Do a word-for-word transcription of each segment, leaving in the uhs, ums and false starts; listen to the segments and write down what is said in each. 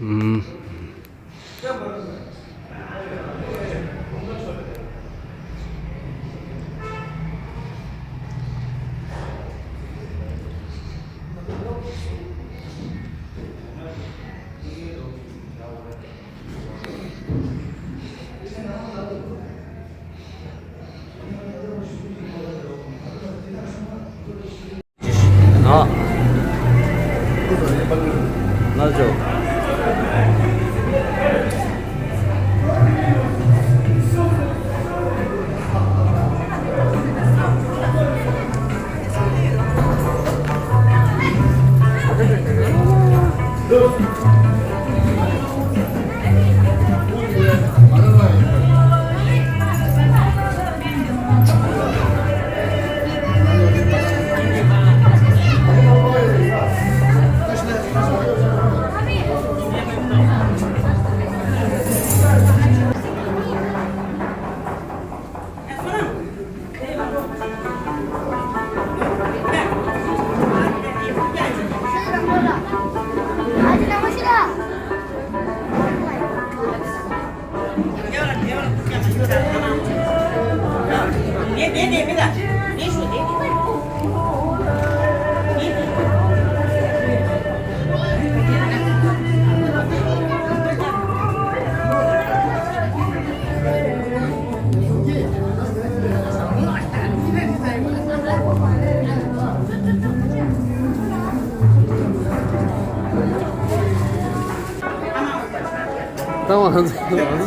ཨུམ། ཨ། ལགས་སོ། ད་ང་ཚོ་ང་ཚོ་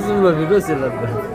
གསུམ་ལ་མི་འགྲོ་ཟེར་ལབ་པ།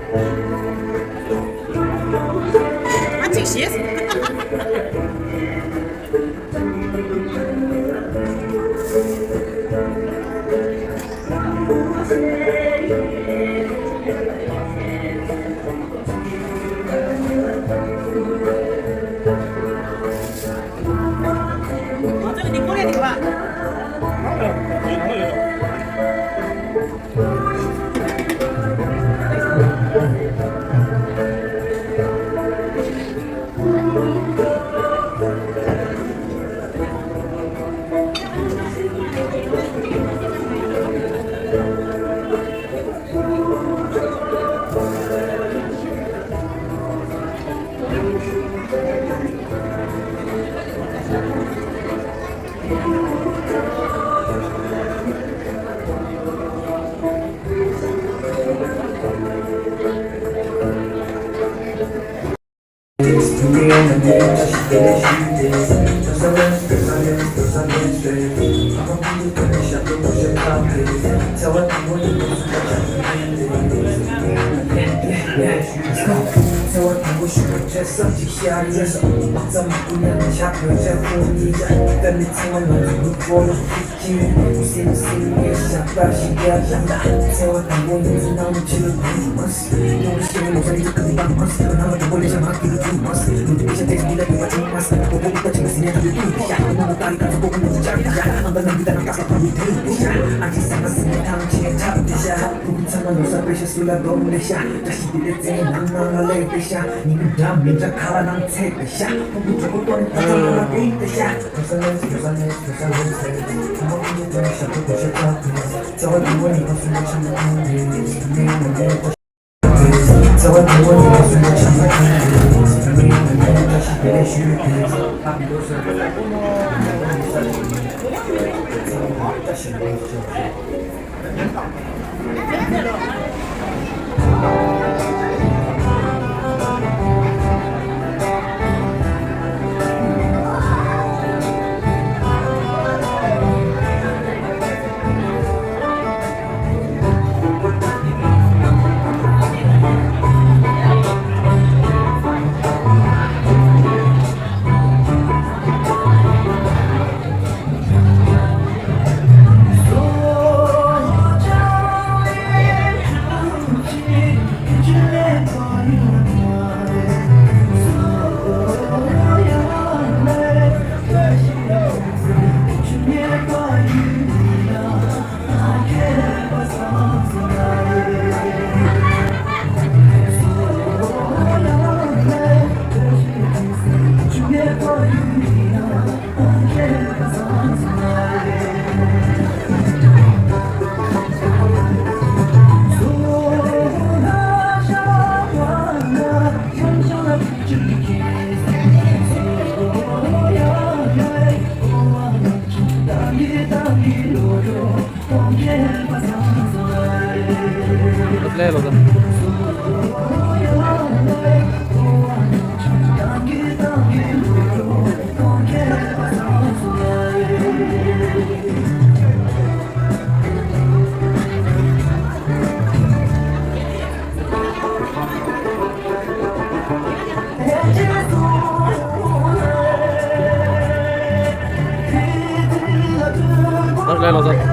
ཨ་ཅིག་ཞེས། ལགས་ལགས་སོ།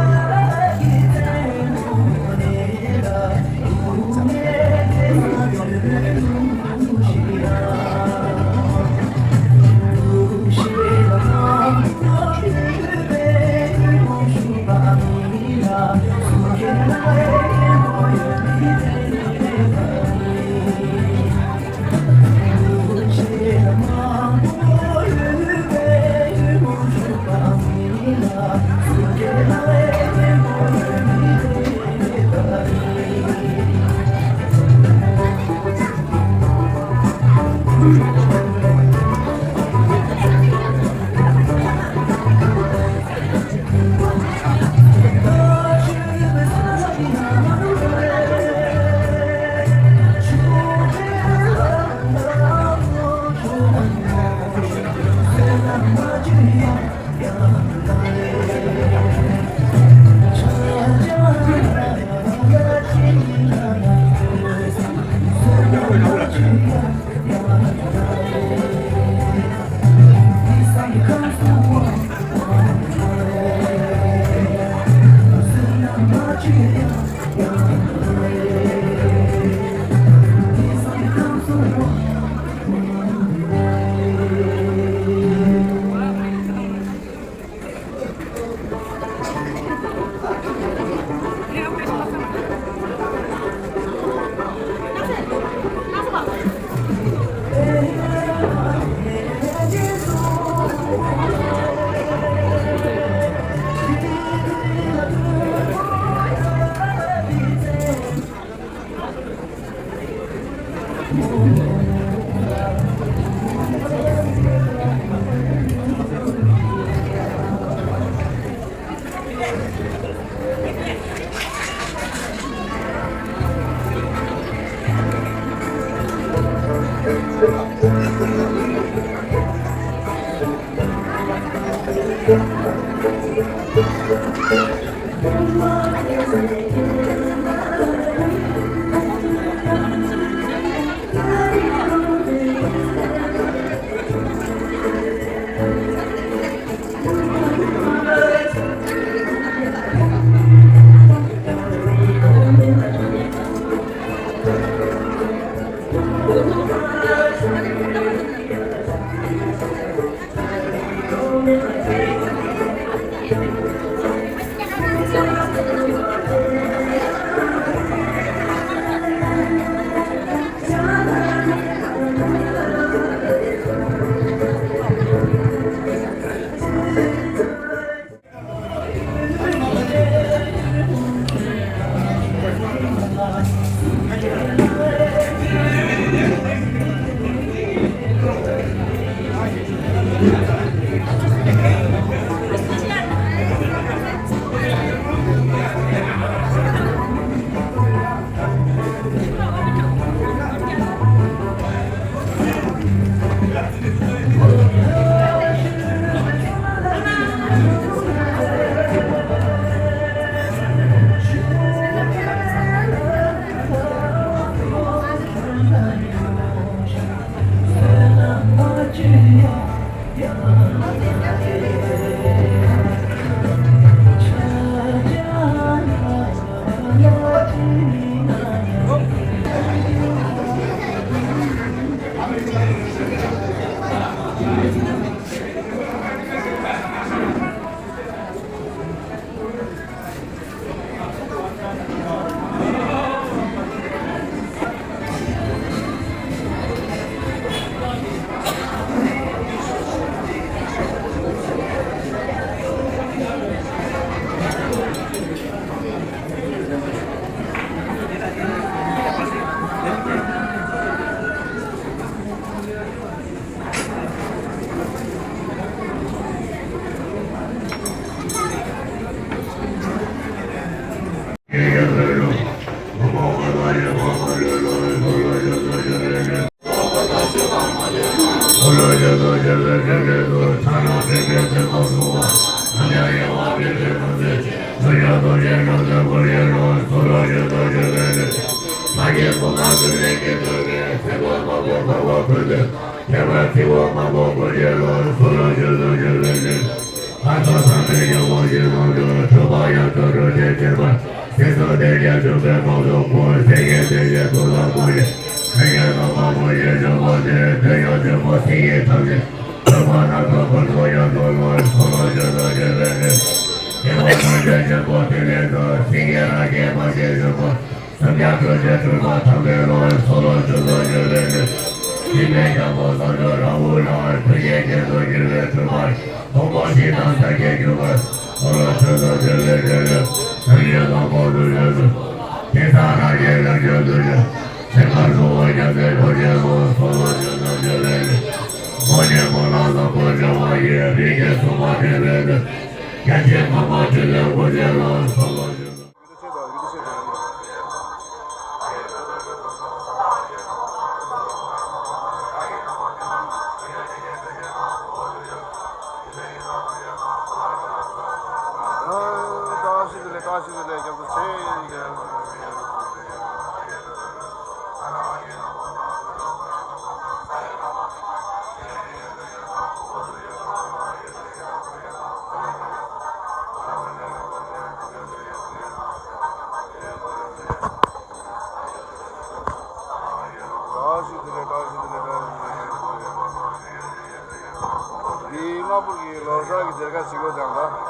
འདི་དམག་དཔུང་གི་ལོ་གསར་གྱི་མཇལ་ཁ་ཞིག་ཡོད་ཀྱང་ལ། དེ་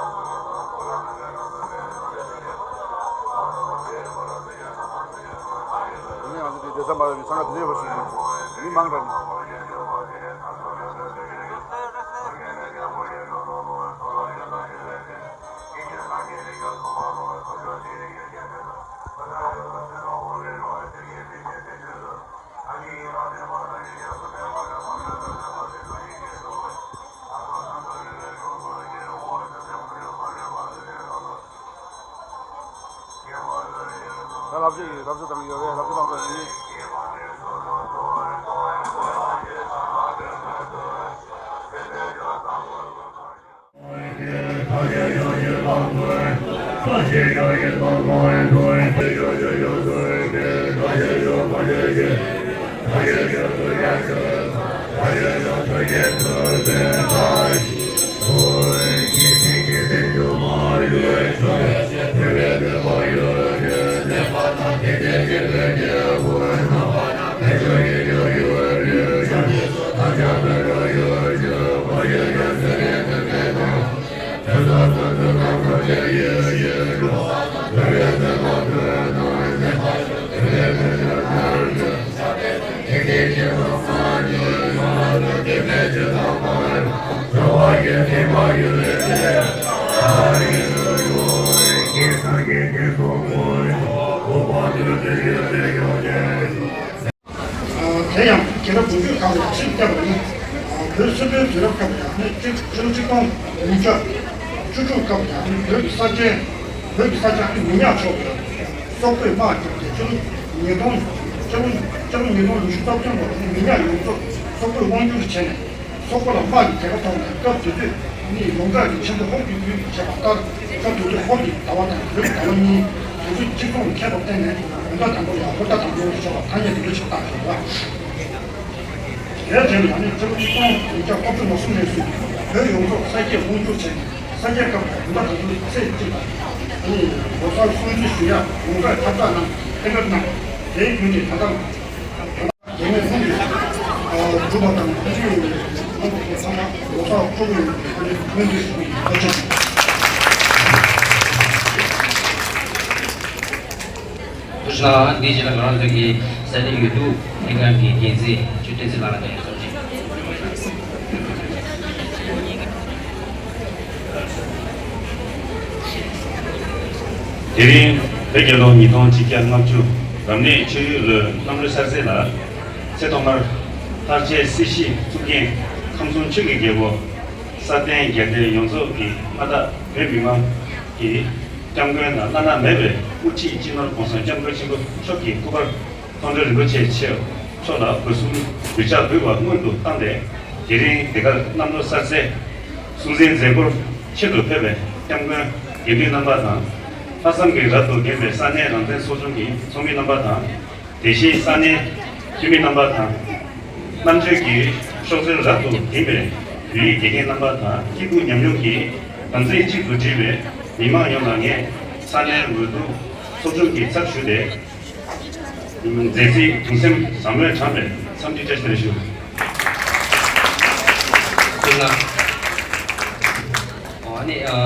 ནས་ང་ཚོ་འདི་བསྡད་ས་མ་རེད། མི་འཚང་ཁ་དེ་འདྲ་ཡོད་པ་ཞིག་མི་མང་དྲགས་ནས། ཞེས་ལབ་ས་དང་ཡོད་པའི་ལབ་ས་དང་ཡོད། དེ་ཡང་རྒྱལ་རབས་དགུ་བཅུའི་སྐབས་ལ་ཁྲིམས་བརྒྱབ་པ་ནི། བོད་སིལ་བུའི་དུས་རབས་སྐབས་ལ་ནི་གཅིག་ཕྱི་ལོ་ཆིག་སྟོང་ཉིས་བརྒྱ་བཅུ་དྲུག་སྐབས་ལ་ནི་བོད་ཀྱི་ས་ཆའི་བོད་ཀྱི་ས་ཆ་ནི་མི་ཉག་ཕྱོགས་ཀྱི་སོག་པོས་དམག་བརྒྱབ་སྟེ་ཕྱི་ལོ་ཉིས་སྟོང་ཕྱི་ལོ་ཕྱི་ལོ་ཉིས་སྟོང་ཉི་ཤུ་རྩ་བདུན་ལོར་ནི་མི་ཉག་ཡོངས་རྫོགས་སོག་པོས་དབང་བསྒྱུར་བྱས་ནས། སོག་པོ་ལ་དམག་གི་རྒྱལ་ཁ་ཐོབ་ནས་སྐབས་དེ་དུས་ནི་ཡོངས་གྲགས་ཀྱི་ཆེན་པོ་ཧོར་གྱི་དུས་བྱས་པ་ལྟར། སྐབས་དེ་དུས་ཧོར་གྱི་ཟླ་བ་དང་བོད་ཀྱི་ཟླ་བ་གཉིས་དུས་ཚོད་གཅིག་མཚུངས་མཁས་པར་བརྟེན་ནས་ཡོངས་གྲགས་དང་པོ་ཡང་ཧོར་ཟླ་དང་པོ་ཞེས་པ་ཐ་སྙད་དེ་འདྲ་ཞིག་བཏགས་ཡོད་པ། དེའི་རྗེས་ལ་ནི་ཕྱི་ལོ་ཆིག་སྟོང་བདུན་བརྒྱ་དགུ་བཅུ་གོ་གསུམ་ལོའི་ཚུན་བོད་ཡོངས་རྫོགས་ས་སྐྱས་དབང་བསྒྱུར་བྱས་ནས་ས་སྐྱའི་སྐབས་ཡོངས་གྲགས་དང་པོའི་ཚེས་གཅིག་ལ་ནི་ལོ་གསར་སྲུང་བརྩི་ཞུ་ཡག་ཡོངས་གྲགས་ཁྱབ་བསྒྲགས་གནང་གཏན་འབེབས་གནང་། དེའི་བརྒྱུད་ནས་ད་ལྟ། རྒྱལ་བའི་གསུང་གིས་གྲུབ་པ་དང་ཐུགས་རྗེ་ཡིས་ལོ་ཚང་མ་ལོ་གསར་འཁྲུག་པའི་སྔོན་དུ་ཐུགས་རྗེ་ཆེ། ཐུགས་རྗེ་གནང་། འདིའི་རྗེས་ལ་ང་རང་ཚོ་གི་ས་གནས་ཡུལ་དུ་ལྷན་ཁང་གི་འགན་འཛིན་ཆོས་སྒྲོན་ཚེ་ལགས་ལ་ཡང་གསུང་ཆོས། དེ་རིང་བོད་རྒྱལ་ལོ་ཉིས་སྟོང་ཆིག་བརྒྱ་ལྔ་བཅུ་རབ་གནས་ཆོས་ཡོས་ལོའི་གནམ་ལོ་གསར་ཚེས་ལ་ཚེས་ཐོག་མར་ལྷར་བཅས་སྲིད་ཞིའི་གཙུག་རྒྱན་ཁམས་གསུམ་ཆོས་ཀྱི་རྒྱལ་པོ་ས་སྟེང་རྒྱལ་བསྟན་ཡོངས་རྫོགས་ཀྱི་མངའ་བདག་བོད་མི་མང་གི་སྐྱབས་མགོན་དང་བླ་ན་མེད་པའི་དབུ་ཁྲིད་སྤྱི་ནོར་༸གོང་ས་༸སྐྱབས་མགོན་ཆེན་པོ་མཆོག་གི་སྐུ་པར་མཐོང་གྲོལ་རིན་པོ་ཆེ་མཆོག་ལ་གུས་གསུམ་གུས་ཕྱག་འབུལ་བ་སྔོན་དུ་བཏང་སྟེ། དེ་རིང་འདི་གར་གནམ་ལོ་གསར་ཚེས་སྲུང་བརྩིའི་མཛད་སྒོར་ཆེད་དུ་ཕེབས་པའི་སྐྱབས་མགོན་དགེ་འདུན་རྣམ་པ་དང་། ལྷག་བསམ་གྱི་རབ་ཏུ་བརྒྱན་པའི་ས་གནས་རང་བཙན་ཚོགས་ཆུང་གི་ཚོགས་མི་རྣམ་པ་དང་། དེ་བཞིན་ས་གནས་འཐུས་མི་རྣམ་པ་དང་། རྣམ་དཔྱོད་ཀྱི་གཤོག་རྩལ་རབ་ཏུ་ལྡན་པའི་བོད་ཡིག་དགེ་རྒན་རྣམ་པ་དང་། སྐྱིད་སྡུག་མཉམ་མྱོང་གི་དམ་ཚིག་གཅིག་ཏུ་སྒྲིལ་བའི་མི་མང་ཡོངས་ལ་ངས་ས་གནས་འོས་བསྡུ་ཚོགས་ཆུང་གི་ཚབ་ཞུས་ཏེ། མཛད་རྗེས་གདུང་སེམས་ཟབ་མོས་དྲངས་པའི་འཚམས་འདྲི་བཀྲ་ཤིས་བདེ་ལེགས་ཞུ། ཐུགས་རྗེ་གནང་། ཨོ་ཨ་ནི་ཨ་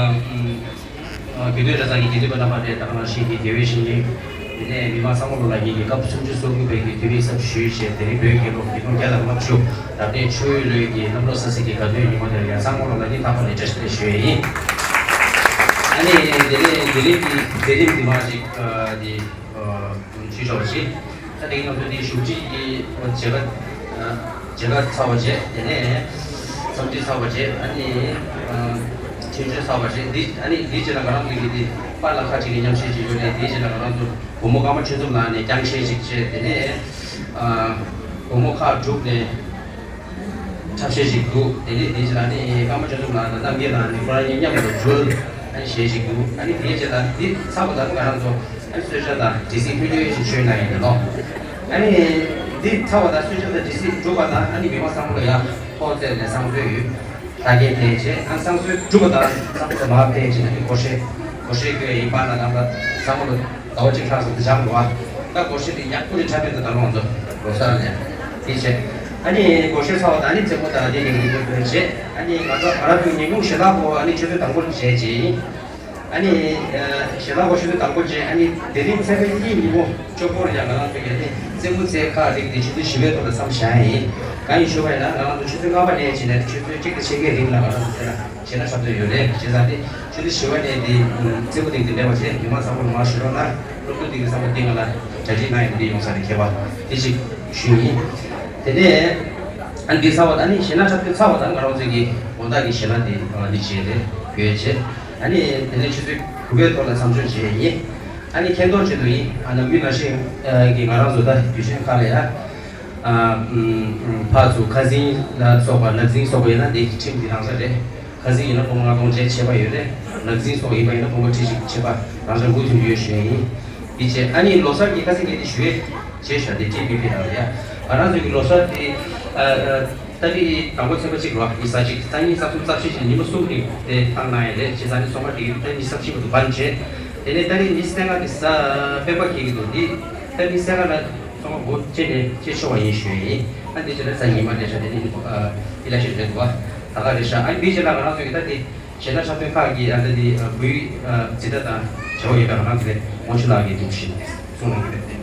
ཨ་དགེ་འདུན་གྲྭ་ཚང་གི་དགེ་འདུན་པ་རྣམ་པ་དེ་ད་ག་ནང་བཞིན་གྱི་དགེ་བའི་བཤེས་གཉེན། དེ་ནས་མི་དམངས་བསམ་བློ་ལགས་ཀྱིས་སྐབས་སུམ་ཅུ་སོ་དགུ་པའི་གི་དུས་ཡིན་གསབ་ཞུས་བྱས། དེ་རིང་བོད་རྒྱལ་ལོ་ཉིས་སྟོང་བརྒྱ་དང་ལྔ་བཅུ་རབ་གནས་ཆོས་ཡོས་ལོའི་གི་གནམ་ལོ་གསར་ཚེས་ཀྱི་དགའ་སྟོན་ཉིན་མོ་དེར་ཡང་བསམ་བློ་ལགས་ཀྱིས་ལྷག་པར་ནས་བཀྲ་ཤིས་བདེ་ལེགས་ཞུ་ཡས་ཡིན། ཨ་ནི་དེ་ནས་དེ་རིང་གི་མཛད་རིམ་འདི་མ་ཞིག་ཨ་འདི་ཨ་ཞུས་ཆོག་པ་ཞིག་ད་དེ་གི་ང་ཚོ་འདི་བཞུགས་ཁྲི་གི་མཇལ་ཁ་ཨ་མཇལ་ཁ་ཚར་བ་བྱས། དེ་ནས་འཚམས་འདྲི་ཚར་བ་བྱས། ཨ་ནི་ཨ་ཆོས་སྤྱོད་ཚར་བ་བྱས། འདི་ཨ་ནི་འདིའི་རྗེས་ལ་ང་རང་ཚོ་གི་འདི་པཱ་ལགས་ཁ་ཅིག་གི་མཉམ་བཞེས་ཅིག་ཡོད་རེད། དེའི་རྗེས་ལ་ང་རང་ཚོ་བུ་མོ་ཀརྨ་ཆོས་འཛོམས་ལགས་ནས་རྐྱང་བཞེས་ཅིག་བྱས། དེ་ནས་ཨ་བུ་མོ་ཁག་དྲུག་ནས་འཁྲབ་གཞས་ཤིག་འདུག་དེ་ནས་དེའི་རྗེས་ལ་ནི་ཀརྨ་ཆོས་འཛོམས་ལགས་དང་རྣམ་རྒྱལ་ལགས་ནས་ཁོ་རང་གཉིས་མཉམ་དུ་འགྲུལ་ཨ་ནི་གཞས་ཤིག་འདུག་ཨ་ནི་དེའི་རྗེས་ལ་འདི་ཚར་བ་དང་ང་རང་ཚོ་ཨ་ནི་གསོལ་ཇ་དང་དྲི་ཟའི་ཕུད་རྒྱན་ཞིག་མཆོད་གནང་ཡིན་ནོ། ཨ་ནི་འདི་ཚར་བ་དང་གསོལ་ཇ་དང་དྲི་ཟ་གྲུབ་པ་དང་ཨ་ནི་མི་མང་བསམ་བློ་ཡར་ཐོག་བཙལ་ནས་བསང་གསོལ་ཡོད། ད་གིན་དེ་བྱས་ཨ་བསང་གསོལ་གྲུབ་པ་དང་བསང་གསོལ་མར་ཕེབས་བྱས་ནས་སྒོར་གཞས་སྒོར་གཞས་བཀོད་ཡིན་པ་ན་དང་བསམ་བློ་ཟླ་བ་གཅིག་ལྷག་ཙམ་དུ་སྦྱངས་འགྲོ་བ། ད་སྒོར་གཞས་དེ་ཡག་པོ་ནས་འཁྲབ་པའི་ད་ལོ་ང་ཚོ་ལོ་གསར་ནས་དེ་བྱས། ཨ་ནི་སྒོར་གཞས་ཚར་བ་དང་ཨ་ནི་རྩེད་མོ་དང་དེ་ནས་ངེད་ཀྱི་བོད་བྱས། ཨ་ནི་ང་ཚོ་ང་རང་ཚོའི་ཉིན་གུང་ཞལ་ལག་པོ་ཨ་ནི་ཆུ་ཚོད་དང་པོར་བྱས་རྗེས་ཨ་ནི་ཞལ་ལག་པོ་ཆུ་ཚོད་དང་པོ་བྱས། ཨ་ནི་དེ་རིང་ཚེས་པ་གཉིས་ཉིན་གུང་ཆུ་ཚོད་དགུ་པོར་ཡང་ང་རང་ཚོ་གི་ཨ་ནི་རྩེད་མོ་རྩེད་ཁག་རིགས་དེ་ཆུ་ཚོད་བཞི་པའི་ཐོག་ལ་མཚམས་བཞག་ཡིན། གང་ཡིན་ཞུ་བ་ཡིན་ན་ང་རང་ཚོ་ཆུ་ཚོད་ལྔ་པ་ནས་བྱས་ནས་ཆུ་ཚོད་གཅིག་དང་ཕྱེད་ཀའི་རིང་ལ་ང་རང་ཚོ་དེ་ལ་གཞས་སྣ་འཁྲབ་འདོད་ཡོད་རེད། བྱས་ཙང་དེ་ཆུ་ཚོད་བཞི་པ་ནས་དེ་རྩེད་མོ་སྟེང་དེ་འདྲ་བ་བྱས། མི་མང་ཚང་མ་ལ་མར་ཞུ་རོགས་གནང་། སློབ་ཕྲུག་དེ་གི་ཚང་མ་སྟེང་ལ་གྲ་སྒྲིག་གནང་ཡོད་པ་དེ་ཡོང་ས་རེད། མཁས་པ་དེ་ཅིག་ཞུས་ཡིན། དེ་ནས་ཨ་འདི་ཚར་བ་དང་ཨ་ནི་གཞས་སྣ་འཁྲབ་སྟོན་ཚར་བ་དང་ང་རང་ཚོ་གི་དགོང་དག་གི་གཞས་སྣ་དེ་ཨ་འདི་བྱས་རེད། བོད་བྱས། ཨ་ནི་དེ་ནས་ཆུ་ཚོད་དགུ་པའི་ཐོག་ལ་མཚམས་འཇོག་བྱས་ཡིན། ཨ་ནི་མཁྱེན་རྟོགས་ཆེད་དུ་ཡིན། ཨ་ནམ་རྒྱུན་ནང་བཞིན་ཨ་གི་ང་རང་ཚོ་ད་དུས་ཆེན་ཁག་ལ་ཡ། ཨ་ཨམ་ཕར་ཚུར་ཁ་འཛིང་ལ་སོགས་པ་ལག་འཛིང་སོགས་པ་ཡིན་ན་འདི་ཁྲིམས་འདི་རང་ས་རེད། ཁ་འཛིང་ཡིན་ན་སྒོར་མོ་ལྔ་སྟོང་བཅས་ཆད་པ་ཡོད་རེད། ལག་འཛིང་སོགས་ཡིན་པ་ཡིན་ན་སྒོར་མོ་ཁྲི་གཅིག་ཆད་པ་རང་ས་མུ་མཐུད་ཡོད་ཞུ་ཡ་ཡིན། འདི་བྱས་ཨ་ནི་ལོ་གསར་གྱི་ཁ་འཛིང་གི་འདི་ཞུ་ཡས་བྱས་ཤག་འདི་ཊི་བི་པི་ལ་ཡ། ང་རང་ཚོ་གི་ལོ་གསར་འདི་ཨ་ཨ། ཏ་རིག་དང་པོ་ཚེས་པ་གཅིག་ལོ་ཉི་ཤུ་རྩ་གཅིག་ཏ་ཉི་ཤུ་རྩ་གསུམ་རྩ་བཞི་བཞིན་ཉི་མ་གསུམ་རིང་དེ་བཏང་གནང་ཡ་རེད། བྱས་ཙང་ནི་སོང་པ་དེ་ཏ་ཉི་ཤུ་རྩ་བཞི་བར་དུ་བར་བྱས། དེ་ནས་ཏ་རིག་ཉི་ཤུ་རྩ་ལྔ་དེ་གཟའ་སྤེན་པ་འཁེལ་གྱི་འདུག་འདི་ཏ་རིག་ཉི་ཤུ་རྩ་ལྔ་ལ་སོང་པ་འགོ་བྱས་ནས་བྱེད་ཆོག་པ་ཡིན་ཞུ་ཡ་ཡིན། ཨ་འདི་བྱས་ན་གཟའ་ཉི་མ་རེད་ཤག་དེ་ནི་ཨི་ལེག་ཤན་རེད་འདུག་ད་ག་རེད་ཤག་ཨ་འདི་བྱས་ན་ང་རང་ཚོ་གི་ད་དེ། གཞན་དག་འཁྲབ་སྟོན་ཁག་གིས་ཨ་ནི་འདི་བོད་ཡིག་འཛིན་གྲྭ་དང་བྱ་བ་ཡོད་པའི་ང་རང་ཚོ་ལས་དབང་ཕྱུག་ལགས་ཀྱིས་འདུག་ཞེས་གསུངས་གནང་གི་རེད།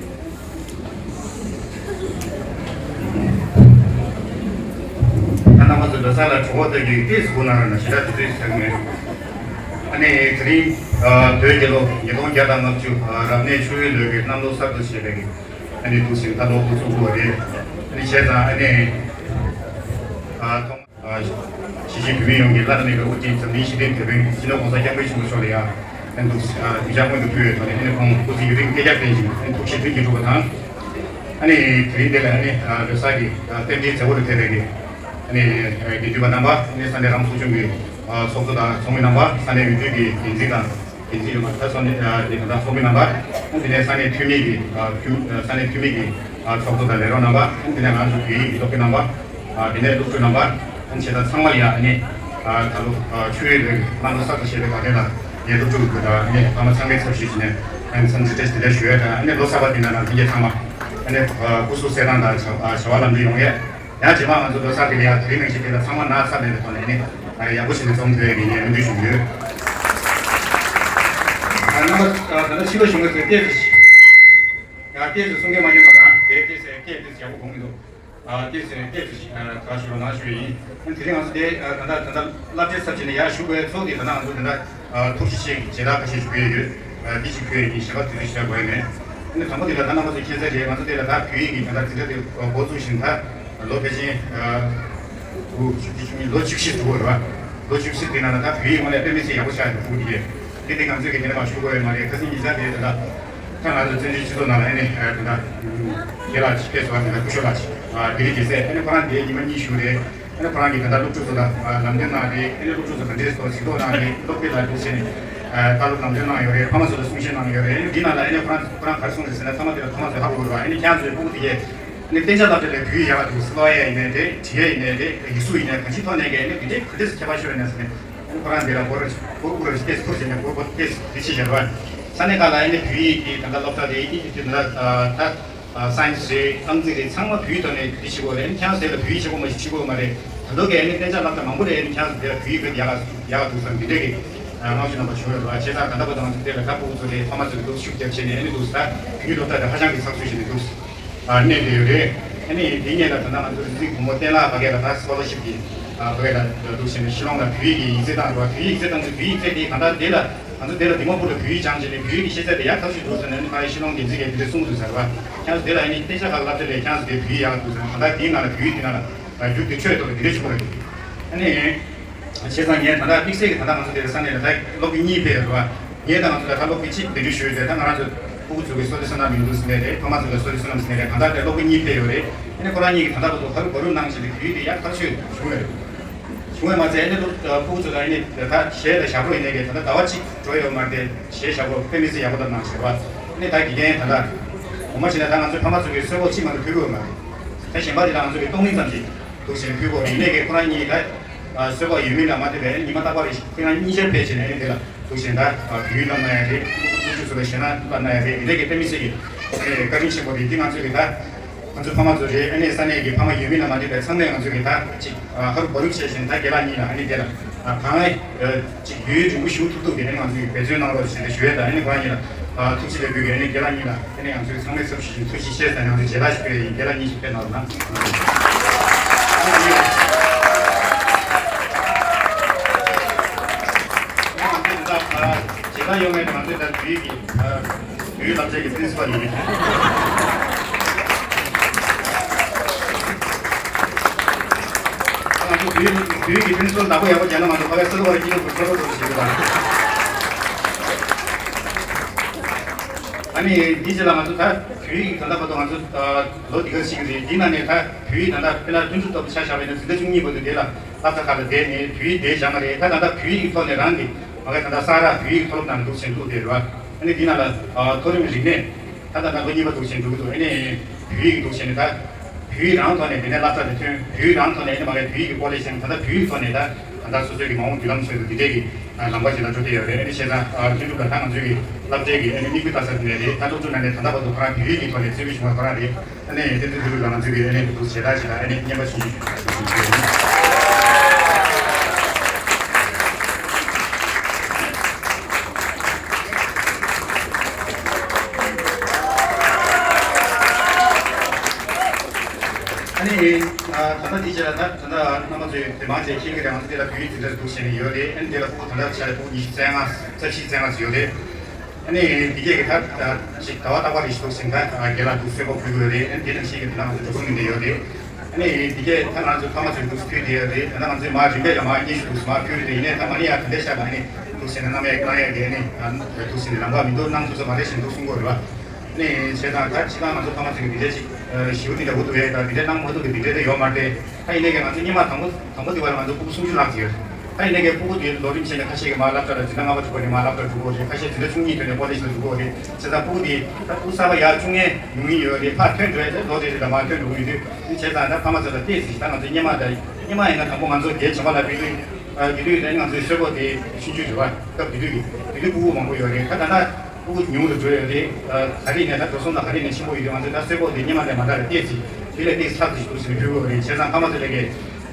ད་རྣམ་པ་ཚོ་ལོ་གསར་ལ་གྲོགས་པོ་ལྟ་རྒྱུའི་ཏོག་ཙམ་སྒུག་གནང་རོགས་གནང་། ཞེ་དྲག་དུས་ཚོད་ཟད་མེད། ཨ་ནི་དེ་རིང་བོད་རྒྱལ་ལོ་ཉིས་སྟོང་བརྒྱ་དང་ལྔ་བཅུ་རབ་གནས་ཆུ་བོའི་ལོའི་གནམ་ལོ་གསར་དུ་བཞད་པའི་ཨ་ནི་འདུག་ཟིན་ད་ལོ་འགོ་ཚུགས་དགོས་པ་རེད། ཨ་ནི་བྱས་ཙང་ཨ་ནི་ཐོག་གཞིས་བྱེས་བོད་མི་ཡོངས་ཀྱི་བླ་ན་མེད་པའི་དབུ་ཁྲིད་འཛམ་གླིང་ཞི་བདེའི་དེད་དཔོན་སྤྱི་ནོར་༸གོང་ས་༸སྐྱབས་མགོན་ཆེན་པོ་མཆོག་ལ་ཡང་ཨ་ནི་འདུག་ཨ་གུས་ཕྱག་སྔོན་དུ་ཕུལ་བའི་ཐོག་ནས་ཨ་ནི་ཁོང་སྐུ་ཚེ་ཡུན་རིང་བསྐལ་བརྒྱར་བརྟན་ཞིང་ཨ་ནི་ཐུགས་རྗེ་མཐུན་རྐྱེན་སྒྲུབ་པ་དང་། ཨ་ནི་དེ་རིང་འདི་ལ་ཨ་ནི་ལོ་གསར་གྱི་རྟེན་འབྲེལ་མཛད་སྒོ་ལ་ཕེབས་པའི་གི་ཨ་ནི་དགེ་འདུན་པ་རྣམ་པ། ཨ་ནི་ས་གནས་རང་སྲུང་སྐྱོང་གི་ཚོགས་གཙོ་དང་ཚོགས་མི་རྣམ་པ། ས་གནས་འོས་བསྡུ་གི་འགན་འཛིན་དང་འགན་འཛིན་ཡོད་པ་ད་ཚོགས་མི་དེ་དང་ཚོགས་མི་རྣམ་པ། ཨ་ནི་དེ་ནས་ས་གནས་འཐུས་མི་གི་ཨ་འཐུས་ས་གནས་འཐུས་མི་གི་ཨ་ཚོགས་གཙོ་དང་ལས་རོགས་རྣམ་པ། ཨ་ནི་དེ་ནས་ང་ཚོ་བོད་ཡིག་གི་སློབ་དཔོན་རྣམ་པ། ཨ་དེ་ནས་སློབ་ཕྲུག་རྣམ་པ། ཨ་ནི་བྱས་ཙང་ཚང་མ་ལ་ཡང་ཨ་ནི་ཨ་ད་ལོ་ཨ་ཆུ་བོའི་ལོའི་གནམ་ལོ་གསར་དུ་བཞད་པའི་བར་དོན་ལ་ངའི་སློབ་ཕྲུག་གི་ཨ་ནི་ཕ་མ་ཚང་མའི་ཚབ་ཞུས་བྱས་ནས་ཨ་ནི་འཚམས་འདྲི་བཀྲ་ཤིས་བདེ་ལེགས་ཞུ་ཡ་དང་། ཨ་ནི་ལོ་གསར་པ་འདི་ནང་ལ་ལྷན་རྒྱས་ཚང་མ་ཨ་ནི་ཨ་སྐུ་གཟུགས་གསལ་ཐང་དང་བྱ་བྱ་བ་ལམ་འགྲོ་ཡོང་ཡས། ཡང་རྗེས་མ་ང་ཚོ་ལོ་གསར་དེ་ལ་ཡང་དེ་རིང་ནང་བཞིན་དེ་ལ་ཚང་མ་ན་ཚ་མེད་པའི་ཐོག་ནས་ནི་ཡག་པོ་བྱས་ནས་འཛོམས་ཐུབ་ཡག་གི་ངས་སྨོན་འདུན་ཞུ་གི་ཡོད། ཨ་རྣམ་པ་ད་ལྟ་ཕྱི་ལོགས་གཞུང་གི་ཚོས་ཏོག་ཙམ་ཡང་ཏོག་ཙམ་གསུང་མཁན་མ་ཉན་པ་དང་དེ་ཏོག་ཙམ་སྐད་ཏོག་ཙམ་ཡག་པོ་གོ་མི་འདུག་ཨ་ཏོག་ཙམ་ཏོག་ཙམ་ཞིག་ཨ་ག་ཞུ་རོགས་གནང་ཞུ་ཡིན། ཨ་དེ་རིང་ང་ཚོ་དེ་ཨ་ད་ལྟ་ད་ལྟ་སློབ་གྲྭའི་ཚབ་བྱས་ནས་ཡར་ཞུགས་པའི་ཚོགས་དེ་ད་ལྟ་ང་ཚོ་ད་ལྟ་ཨ་ཐུགས་རྗེ་ཆེ་མཇལ་དར་ཁ་ཤས་ཞུ་གི་ཡོད། ཨ་འདི་ཞིག་ཕུལ་ཡིན། གཞན་པ་དུས་ཚོད་ཞིག་དགོས་ཡ་མེད། ཨ་ནི་དང་པོ་དེ་ལ་ད་རྣམ་པ་ཚོ་མཁྱེན་གསལ་རེད། ང་ཚོ་དེ་ལ་ད་བོད་ཡིག་གི་ད་ལྟ་འཛིན་གྲྭ་དེ་འགོ་བཙུགས་བཞིན་ད་ལོ་ཕལ་ཆེར་ཨ་དགུ་བཅུ་བཅུ་གཉིས་ལོ་བཅུ་བཞི་འགྲོ་གི་རེད་བ། ལོ་བཅུ་བཞི་དེ་ནང་ལ་ད་བོད་ཡིག་ངོས་ནས་དཔེ་མི་སྲིད་ཡག་པོ་ཆགས་ཡོད་འདུག་དེ་གས་དེ་དེ་ང་ཚོས་གི་དེ་ནས་མ་ཞུ་དགོས་ཡ་མ་རེད། ཁ་སང་ཉིན་ཤས་དེ་ད་ལྟ་ད་ང་ཚོ་བཙན་བྱོལ་སྤྱི་ཚོགས་ནང་ལ་ཨ་ནི་ཨ་ད་ལྟ་རྒན་ལགས་ཅིག་ཕེབས་སོང་བ། དེ་ལ་སྐུ་ཞབས་ལགས་ཅིག་ཨ་དེ་རིང་རྒྱལ་སྲས་ཨ་ནི་ཁོ་རང་དེ་ཉི་མ་གཉིས་བཞུགས་རེད། ཨ་ནི་ཁོ་རང་གིས་ད་ལྟ་སློབ་ཕྲུག་ཚོ་ལ་ཨ་ལམ་སྟོན་གནང་རེད། ཨ་ནི་སློབ་ཕྲུག་ཚོ་ག་འདྲས་སོ་ཟིག་ཐོག་གནང་རེད། སློབ་དེབ་ལ་འདུག་ཟེར་ནས་ཨ་ལྟ་ཀློག་ལམ་སྟོན་གནང་ཡོད་རེད། ཕ་མ་ཚོ་ལ་གསུང་བཤད་གནང་ཡོད་རེད། ཨ་ནི་འདི་ནང་ལ་ཨ་ནི་ཁོ་རང་ཁོ་རང་ག་རེ་གསུངས་རེད་ཟེར་ན་ཚང་མ་དེ་ལ་ཕ་མ་ཚོས་ཧ་གོ་དགོས་རེད་བ། ཨ་ནི་ཁྱེད་རང་ཚོའི་སྤུ་གུ་དེ་གས་ཨ་ནི་གཏན་འཇགས་སློབ་གྲྭ་ལ་བོད་ཡིག་ཡག་ག་འདུག་ཀློག་ཡ་ཡིན་ནའི་རེད། འབྲི་ཡ་ཡིན་ནའི་རེད། ཡིག་གཟུགས་ཡིན་ནའི་གང་ཅིའི་ཐོག་ནས་གས་ཨ་ནི་དེ་འདྲས་ག་འདྲས་སེ་ཁྱད་པར་ཤོར་ཡོད་ན་ཟེར་ནས་ཨ་ནི་ཁོ་རང་དེ་ལ་སྐོར་སྐོར་སྐོར་ཏེས་ཐུར་ཟེར་ནས་སྐོར་སྐོར་ཏེས་དེ་ཕྱི་བཞག་རེད་བ། ས་གནས་ཁག་ལ་ཨ་ནི་བོད་ཡིག་གི་ད་ལྟ་སློབ་གྲྭ་རེད། ཨིན་ཇི་དེ་ད་ལྟ་ད། ཨ་སའེན་སི་རེད། རྐང་འཛིན་རེད། ཚང་མ་བོད་ཡིག་ཐོག་ནས་འདི་བྱེད་དགོས་རེད། ཨ་ནི་ཁྱེད་རང་ཚོ་དེ་ལ་བོད་ཡིག་བྱེད་དགོས་མ་བྱེད་དགོས་མ་རེད། ད་ལྟ་གས་ཨ་ནི་གཏན་འཇགས་སློབ་གྲྭ་མང་པོ་རེད། ཨ་ནི་ཁྱེད་རང་ཚོ་དེ་ལ་བོད་ཡིག་དཔེ་ཡག་ག་ཡག་ག་འདུག་བསམ་འདི་འདྲས་ཀྱི་ཨ་དམངས་གཙོའི་རྣམ་པ་བྱུང་ཡོད་རེད་བ། བྱས་ཙང་ད་ལྟ་བར་དུ་ང་ཚོ་དེ་ལ་ད་སྤུ་གུ་ཚོ་རེད། ཕ་མ་ཚོ་རེད། འདུག་ཤུགས་རྒྱབ་བྱས་ནས་ཨ་ནི་འདུག་ད་བོད་ཡིག་སློབ་གྲྭ་དེ་ཧ་ཅང་གི་ཚགས་ཚུད་བྱས་ནས་འདུག་ཨ་གནས་བསྡད་ཡོད་རེད། ཨ་ནི་དེ་སྔོན་ལ་ད་ལྟ་ང་ཚོ་རིག་འཛིན་གོང་མ་བསྟན་ལགས་ཕ་གི་ལ་ད་སི་ཀོ་ལར་ཤིབ་ཀྱི་ཨ་ཕ་གི་ལ་འདུག་བྱས་ནས་ཤི་ལོང་ལ་བོད་ཡིག་གི་ཡིག་ཚད་བཏང་འདུག་བ། བོད་ཡིག་ཡིག་ཚད་བཏང་ཚེ་བོད་ཡིག་ཚད་དེ་གང་ལྟར་དེ་ལ། ང་ཚོ་དེ་ལ་དེ་མ་འཕུར་ལ་བོད་ཡིག་སྦྱངས་བྱས་ནས་བོད་ཡིག་གི་ཤེས་ཚད་དེ་ཡག་ཐག་ཆོད་འདུག་ཟེར་ནས་ཨ་ནི་ཕ་ཡི་ཤི་ལོང་འགན་འཛིན་གྱིས་དེ་འདྲ་གསུངས་འདུག་ཟེར་བ། ཁྱེད་ཚོ་དེ་ལ་ཨ་ནི་གཏན་འཇགས་ཁག་སློབ་གྲྭ་ལས་ཁྱེད་ཚོ་དེ་བོད་ཡིག་ཡག་འདུག་ཟེར་ནས་གང་ལྟར་དེའི་ནང་ལ་བོད་ཡིག་དེ་ནང་ལ་རྒྱུགས་དེ་ཆོད་ཐུབ་པ་དེ་འདྲ་ཞིག་དགོས་རེད། ཨ་ནི་བྱས་ཙང་ངས་ད་ལྟ་དམིགས་བསལ་གྱི་ད་ལྟ་ང་ཚོ་དེ་ལ་ས་གནས་ལ་ད་སློབ་དགེ་གཉིས་ཕེབས་ཡོད་རེད་བ། ངས་ད་ང་ཚོ་ལ་ད་སློབ་དགེ་གཅིག་འདི་འདྲ་ཞུས་ཏེ་ད་ང་རང་ཚོ་སྤུ་གུ་ཚོ་གི་སོ་ཏི་སོ་ནམ་ཡིན་འདུག་ཟེར་ནས་རེད། ཕ་མ་ཚོ་ལ་སོ་ཏི་སོ་ནམ་ཟེར་ནས་རེད། གང་ལྟར་དེ་སློབ་དགེ་གཉིས་ཕེབས་ཡོད་རེད། ཨ་ནི་ཁོ་རང་གཉིས་ཀྱིས་ད་ལྟ་བར་དུ་ཧ་རུ་བ་རུ་གནང་བྱས་ཏེ་བོད་ཡིག་དེ་ཡག་ཐག་ཆོད་བྱུང་ཡོད་རེད། བྱུང་བས་མ་ཚད་ཨ་ནི་སློབ་ཕྲུག་ཚོ་ལ་ཨ་ནི་ད་གཞས་དང་ཞབས་བྲོ་ཡིན་ནའི་གི་ད་ལྟ་ཟླ་བ་གཅིག་འགྲོ་ཡོད་མ་རེད་དེ་གཞས་ཞབས་བྲོ་དཔེ་མི་སྲིད་ཡག་པོ་བཏང་གནང་བྱས་པ། ཨ་ནི་ད་དགེ་རྒན་ད་ལྟ་ངོ་མ་བྱས་ན་ད་ང་ཚོའི་ཕ་མ་ཚོ་གིས་གསོལ་ཕོགས་གཅིག་མ་གཏོགས་ཕུལ་གྱི་ཡོད་མ་རེད། ད་གཞན་པ་དེ་ལ་ང་ཚོ་གིས་གཏོང་ལེན་ཙམ་ཞིག་འདུག་བྱས་ནས་ཕུལ་གྱི་ཡོད་རེད། ཡིན་ནའི་གི་ཁོ་རང་གཉིས་ད་གསོལ་ཕོགས་ཡོད་མིན་ལ་མ་ལྟོས་པའི་ཉི་མ་རྟག་པར་རེ་ཞིག་ཁྱེད་རང་གཉིས་ཆར་ཕེབས་བྱས་ནས་ཨ་ནི་དེ་ལ་འདུག་བྱས་ད་བོད་ཡིག་བསླབ་གནང་ཡ་རེད། སློབ་ཕྲུག་ཚོ་ལ་གཞས་སྣ་བསླབ་གནང་ཡ་རེད། འདི་འདྲ་གི་དཔེ་མི་སྲིད་ཀྱི་བཀའ་དྲིན་ཆེན་པོ་རེད། འདི་ང་ཚོ་གི་ད། ང་ཚོའི་ཕ་མ་ཚོ་རེད། ཨ་ནི་ས་གནས་ཀྱི་ཕ་མ་ཡོད་མིན་ལ་མ་ལྟོས་པའི་ཚང་མས་ང་ཚོ་གི་ད་ཅིག་ཧ་རུ་བ་རུ་བྱས་ཤིང་ད་རྒན་ལགས་གཉིས་ལ་ཨ་ནི་དེ་ལ་གང་ཅིག་ཡུན་རིང་པོ་བཞུགས་ཐུབ་ཐུབ་དེ་ནས་ང་ཚོས་འབད་བརྩོན་གནང་རོགས་ཞེས་ཞུ་ཡས་དང་། ཨ་ནི་ཁོ་རང་གཉིས་ལ་ཐུགས་རྗེ་ཆེ་ལབ་དགོས་ཀྱི། ཨ་ནི་རྒན་ལགས་གཉིས་ལ་ཨ་ནི་ང་ཚོས་ཚང་མས་ཚབ་ཞུས་ཤིང་ཐུགས་རྗེ་ཆེ་ཟེར་ནས་ང་ཚོས་མཇལ་ཁ་ཞིག་ཕུལ་ཡིན། རྒན་ལགས་གཉིས་ཞིག་ཕེབས་གནང་རོགས་གནང་། ང་ཚོས་ད་མཇལ་ཁ་ཡོང་མཁན་ང་ཚོས་ད་བོད་ཀྱི། བོད་ཡིག་བསླབ་བྱ་གི་པི་རིན་སི་པལ་ཡིན། ང་ཚོ་བོད་ཡིག་བོད་ཡིག་གི་པི་རིན་སི་པལ་བདག་པོ་ཡག་པོ་རྒྱག་ན་མ་གཏོགས་ཕ་གིའི་སེ་ལོ་བ་རེ་སྐྱིད་པོ་བོད་ཁ་ལོ་བོད་ཞིག་གི་དང་། ཨ་ནི་འདི་རྗེས་ལ་ང་ཚོ་ད་བོད་ཡིག་ད་ལྟ་བར་དུ་ང་ཚོ་ལོ་འདི་ག་ཞིག་རེད། འདི་ནང་ནས་ད་བོད་ཡིག་ད་ལྟ་དཔེར་ན་སྟོན་ཚུལ་ལྟ་བུ་ཆ་བཞག་པ་ཡིན་ན་འཛིན་གྲྭ་བཅུ་གཉིས་བར་དུ་དེ་ལ་སློབ་གྲྭ་ཁག་ལ་བསྡད་ནས་བོད་ཡིག་དེ་སྦྱངས་པ་རེད། ད་ད་ལྟ་བོད་ཡིག་གི་ཐོག་ནས་རང་གི་མ་ག་ད་ལྟ་ས་ར་བོད་ཡིག་མཐོ་སློབ་ནང་འདུག་བྱས་འདུག་དེ་རེད་བ། ཨ་ནི་འདི་ནང་ལ་མཐོ་རིམ་རིག་གནས་ད་ད་ད་ལོ་གཉིས་པ་འདུག་བྱས་འདུག་འདུག་ཨ་ནི་བོད་ཡིག་འདུག་བྱས་ནས་ད་བོད་ཡིག་རང་ཐོག་ནས་དེ་ནས་སློབ་གྲྭ་ལ་ཐོན། བོད་ཡིག་རང་ཐོག་ནས་ཨ་ནི་མ་ག་བོད་ཡིག་གི་ཀོ་ལེ་ཇི་ཡང་ད་ལྟ་བོད་ཡིག་ཐོག་ནས་ད། ད་ལྟ་སོ་སོའི་གི་མ་འོངས་མདུན་ལམ་ཆེད་དུ་འདི་འདྲའི་གི་ལམ་ཁ་ཞིག་ལ་འགྲོ་བསྡད་ཡོད་རེད། ཨ་ནི་བྱས་ཙང་ལྷུན་གྲུབ་ལ་ད་ང་ཚོའི་གི་བསླབ་བྱའི་གི་ཨ་ནི་དམིགས་ཡུལ་ལྟ་ས་དེ་ནས་རེད། ད་སློབ་ཕྲུག་ནང་ནས་ད་ལྟ་བར་དུ་ཁོ་རང་བོད་ཡིག་གི་ཐོག་ནས་རྩེ་ཕུད་བྱུང་བ་ཁོ་རང་རེད། ཨ་ནི་བསྟན་འཛིན་ལྷུན་གྲུབ་ལ་ང་ཚོའི་གི་ཨ་ནི་འདུག་ཞེ་དྲག་ཞེ་དྲག་ཨ་ནི་རྔན་པ་ཞུ་ཞུ་ཞུ་ཞུ་ཞུ་ཞུ། ཨ་ནི་ད་ལྟ་འདི་བྱས་ལ་ད་ད་ལྟ་རྣམ་པ་ཚོས་དེ་མང་ཆེ་ཁྱེད་ཀྱི་རང་ཚོ་དེ་ལ་བོད་ཡིག་འཛིན་གྲྭ་འདུག་བྱས་ནས་ཡོད་རེད། ཨ་ནི་དེ་ལ་ཕྲུ་གུ་ད་ལྟ་ཆ་ལ་ཕྲུ་གུ་ཉི་ཤུ་རྩ་ལྔ་རྩ་བཞི་རྩ་ལྔ་ཙམ་ཡོད་རེད། ཨ་ནི་འདི་གས་ཀྱི་ད་ཅིག་ཟླ་བ་རྟག་པ་རེ་ཞིག་འདུག་ཟིན་ཁ་རྒན་ལགས་འདུག་གསོལ་ཕོགས་ཕུལ་དགོས་རེད། ཨ་ནི་དེ་ནང་བཞིན་གྱི་ད་ང་ཚོ་འགྲོ་སོང་ཡིན་བསྡད་ཡོད་རེད། ཨ་ནི་འདི་གས་ད་ང་ཚོ་ཕ་མ་ཚོས་འདུག་ཕུལ་བསྡད་ཡོད་རེད། ད་ལྟ་ང་ཚོས་མར་རིམ་པས་ལ་མར་སྙན་ཞུ་འདུག་མར་ཕུལ་རེད། ཡིན་ནའི་ད་མ་ནི་ཡང་ད་ལྟའི་ཤག་ལ་ཨ་ནི་འདུག་ཟིན་ན་གནང་ཡ་གནང་ཡ་གི་ཨ་ནི་འདུག་ཟིན་ནས་ལམ་ཁ་མི་འདུག་གནང་ཐུབ་ས་མ་རེད་ཞེས་འདུག་གསུང་གི་ཡོད་རེད་བ། ཨ་ནི་བྱས་ཙང་ད་སྤྱིར་བཏང་ང་ཚོ་ཕ་མ་ཚོས་འདི་འདྲ་ཞིག་ཞུ་འདི་འདྲ་འུ་ཐུག་ཡས་ད་འདི་འདྲ་གནང་མ་ཐུབ་པའི་འདི་འདྲ་དེ་ཡོད་མ་རེད། ད་ཡིན་ནའི་གི་ང་ཚོ་སྔོན་མ་དང་པོ་དང་པོ་དེ་བར་ང་ཚོ་ཕྲུ་གུ་སུམ་ཅུ་ལྷག་ཅིག་ཡོད། ད་ཡིན་ནའི་གི་ཕྲུ་གུ་དེ་ལོ་རིམ་བྱས་ནས་ཁ་ཤས་ཀྱི་མར་སློབ་གྲྭ་ལ་འཛིན་གྲྭ་ལྔ་པ་དྲུག་པ་ནས་མར་སློབ་གྲྭ་འགྲོ་གི་ཡོད་རེད། ཁ་ཤས་འཛིན་གྲྭ་བཅུ་གཉིས་ཐོན་ནས་ཀོ་ལེཇ་ལ་འགྲོ་གི་ཡོད་རེད། བྱས་ཙང་ཕྲུ་གུ་དེ་ད་ཕྲུ་གུ་གསར་པ་ཡར་བཅུག་མཁན་ཉུང་ཉུང་ཡོད་རེད། ཕར་ཐོན་འགྲོ་ཡས་དེ་ལོ་རེ་རེ་ལ་མར་ཐོན་འགྲོ་གི་ཡོད་དུས། བྱས་ཙང་ད་ཕ་མ་ཚོ་ལ་བལྟས་ཟིན་ད་ང་ཚོ་སྔོན་མ་ད་སྔོན་མ་ཡིན་ན་དང་པོ་ང་ཚོ་རྒྱའི་བྱེ་མ་ལ་དཔེ་དུས་དེ་དུས་ད་ང་ཚོའི་གསོལ་ཕོགས་དེ་ཆུང་ཆུང་རེད་བ། སྐབས་དེ་དུས་ཀྱི་དེ་དུས་ཕྲུ་གུ་མང་པོ་ཡོད་རེད། ད་ད་ལྟ་ཕྲུ་གུ་ཉུང་དུ་འགྲོ་ཡོད་རེད། ཨ་ག་རེ་ནས་ད་འགྲོ་སོང་ལ་ག་རེ་ནས་ཆེན་པོ་ཡོད་དུས་ང་ཚོས་ད་གསོལ་ཕོགས་དེ་སྔོན་མ་ལས་མ་འདྲ་བའི་ཏོག་ཙམ་དེ་ལས་ཏོག་ཙམ་ཚགས་ཙམ་ཞིག་འདུག་ཟེར་ནས་ཕུལ་དགོས་རེད། བྱས་ཙང་ཕ་མ་ཚོ་ལས་ཀའི་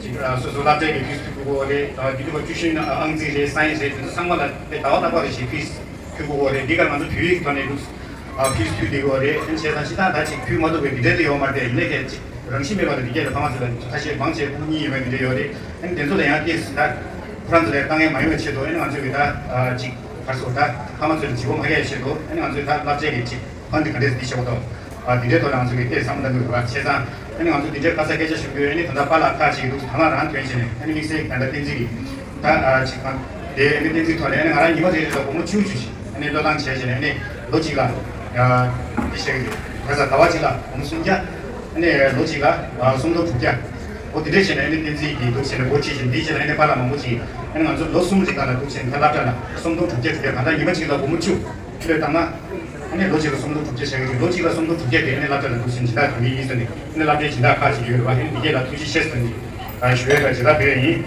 ཅིག་ཨ་སོ་སོ་སློབ་གྲྭའི་གི་ཕིས་ཕུལ་དགོས་རེད། ཨ་དེ་དུས་པ་ཀྲུའུ་ཤིན་ཨང་རྩིས་རེད། སའེན་སི་རེད། དེ་ཚོ་ཚང་མ་ལ་དཔེ་ཟླ་བ་རྟག་པ་རེ་ཞིག་ཕིས་ཕུལ་དགོས་རེད། འདི་གར་ང་ཚོ་བོད་ཡིག་ཐོག་ནས་འདུག་ཨ་ཕིས་ཕུལ་བསྡད་ཡོད་རེད། ཨ་ནི་བྱས་ཙང་སྤྱིར་བཏང་ད་ཅིག་ཕུལ་མ་ཐུབ་པའི་འདི་འདྲའི་དེ་ཡོད་མ་རེད། ཡིན་ནའི་གལ་ཅིག་རང་བཞིན་མེད་པ་ལ་འདི་གས་ལ་ཕ་མ་ཚོ་ལ་ཁ་ཤས་མང་ཆེ་ཕྲུ་གུ་གཉིས་ཡོད་མེད་འདི་འདྲ་ཡོད་རེད། ཨ་ནི་དེ་ཚོ་ལ་ཡང་ཏོག་ཙམ་ད་ཁོ་རང་ཚོ་ལ་དཀའ་ངལ་མ་ཡོང་བའི་ཆེད་དུ། ཨ་ནི་ང་ཚོས་གི་ད་ཅིག་ག་རེ་ཟེར་ད་ཕ་མ་ཚོ་ལ་ལྗིད་པོ་མ་རྒྱག་ཡའི་ཆེད་དུ། ཨ་ནི་ང་ཚོས་ད་བསླབ་བྱའི་གི་ཅིག་ཕན་འདི་ག་འདྲས་འདི་བྱེད་དགོས་དང་། ཨ་འདི་འདྲའི་ཐོག་ལ་ང་ཚོས་གི་ཏོག་ཙམ་བསམ་བློ་གཏང་དགོས་རེད་བ། བྱས་ཙང་ཨ་ནི་ང་ཚོ་འདི་འདྲའི་དཀའ་ས་སྐད་ཆ་ཞུ་དགོས། ཨ་ནི་ད་ལྟ་པཱ་ལགས་ཁག་ཅིག་འདུག་ད་ང་རང་ཐོན་བྱས་ནས་ཨ་ནི་དམིགས་བསལ་གི་ད་ལྟ་བསྟན་འཛིན་གི་ད་ཨ་ཅིག་གང་དེ་ཨ་ནི་བསྟན་འཛིན་ཐོག་ནས་ཨ་ནི་ང་རང་ཉི་མ་རེ་རེ་ལ་སྒོར་མོ་བཅུ་བཅུ་ཞིག་ཨ་ནི་བློས་བཏང་བྱས་བྱས་ནས་ཨ་ནི་ལོ་གཅིག་ལ་ཨ་འདི་བྱས་གི་འདུག་ད་ས་ཟླ་བ་གཅིག་ལ་སྒོར་མོ་སུམ་བརྒྱ། ཨ་ནི་ལོ་གཅིག་ལ་ཨ་སུམ་སྟོང་དྲུག་བརྒྱ། འོ་དེ་འདྲས་བྱས་ནས་ཨ་ནི་བསྟན་འཛིན་གི་འདུག་བྱས་ནས་སྒོར་གཅིག་བྱས་འདི་བྱས་ནས་ཨ་ནི་པཱ་ལགས་མང་པོ་ཅིག་ཨ་ནི་ང་ཚོ་ལོ་གསུམ་རིང་ག་ལ་འདུག་བྱས་ནས་ད་སློབ་གྲྭ་ལ་སུམ་སྟོང་དྲུག་བརྒྱ་དྲུག་བརྒྱ་གང་ལྟར་ཉི་མ་གཅིག་ལ་སྒོར་མོ་བཅུ། ལོས་བཏང་ན། ཨ་ནི་ལོ་གཅིག་ལ་སུམ་སྟོང་དྲུག་བརྒྱ་བྱ་གི་རེད། ལོ་གཅིག་ལ་སུམ་སྟོང་དྲུག་བརྒྱ་དེ་ཨ་ནི་སློབ་གྲྭ་ལ་འདུག་ཟིན་སྦྱིན་བདག་དོན་གཉེར་ཡིན་ཟེར་ནས་ཨ་ནི་སློབ་གྲྭའི་སྦྱིན་བདག་ཁག་ཅིག་ཡོད་རེད་བ། ཨ་ནི་འདི་གས་ལ་ཐུགས་རྗེ་ཆེ་ཟེར་ནས་ཨ་ཞུ་ཡས་དང་མཇལ་དར་ཕུལ་ཡས་ཡིན།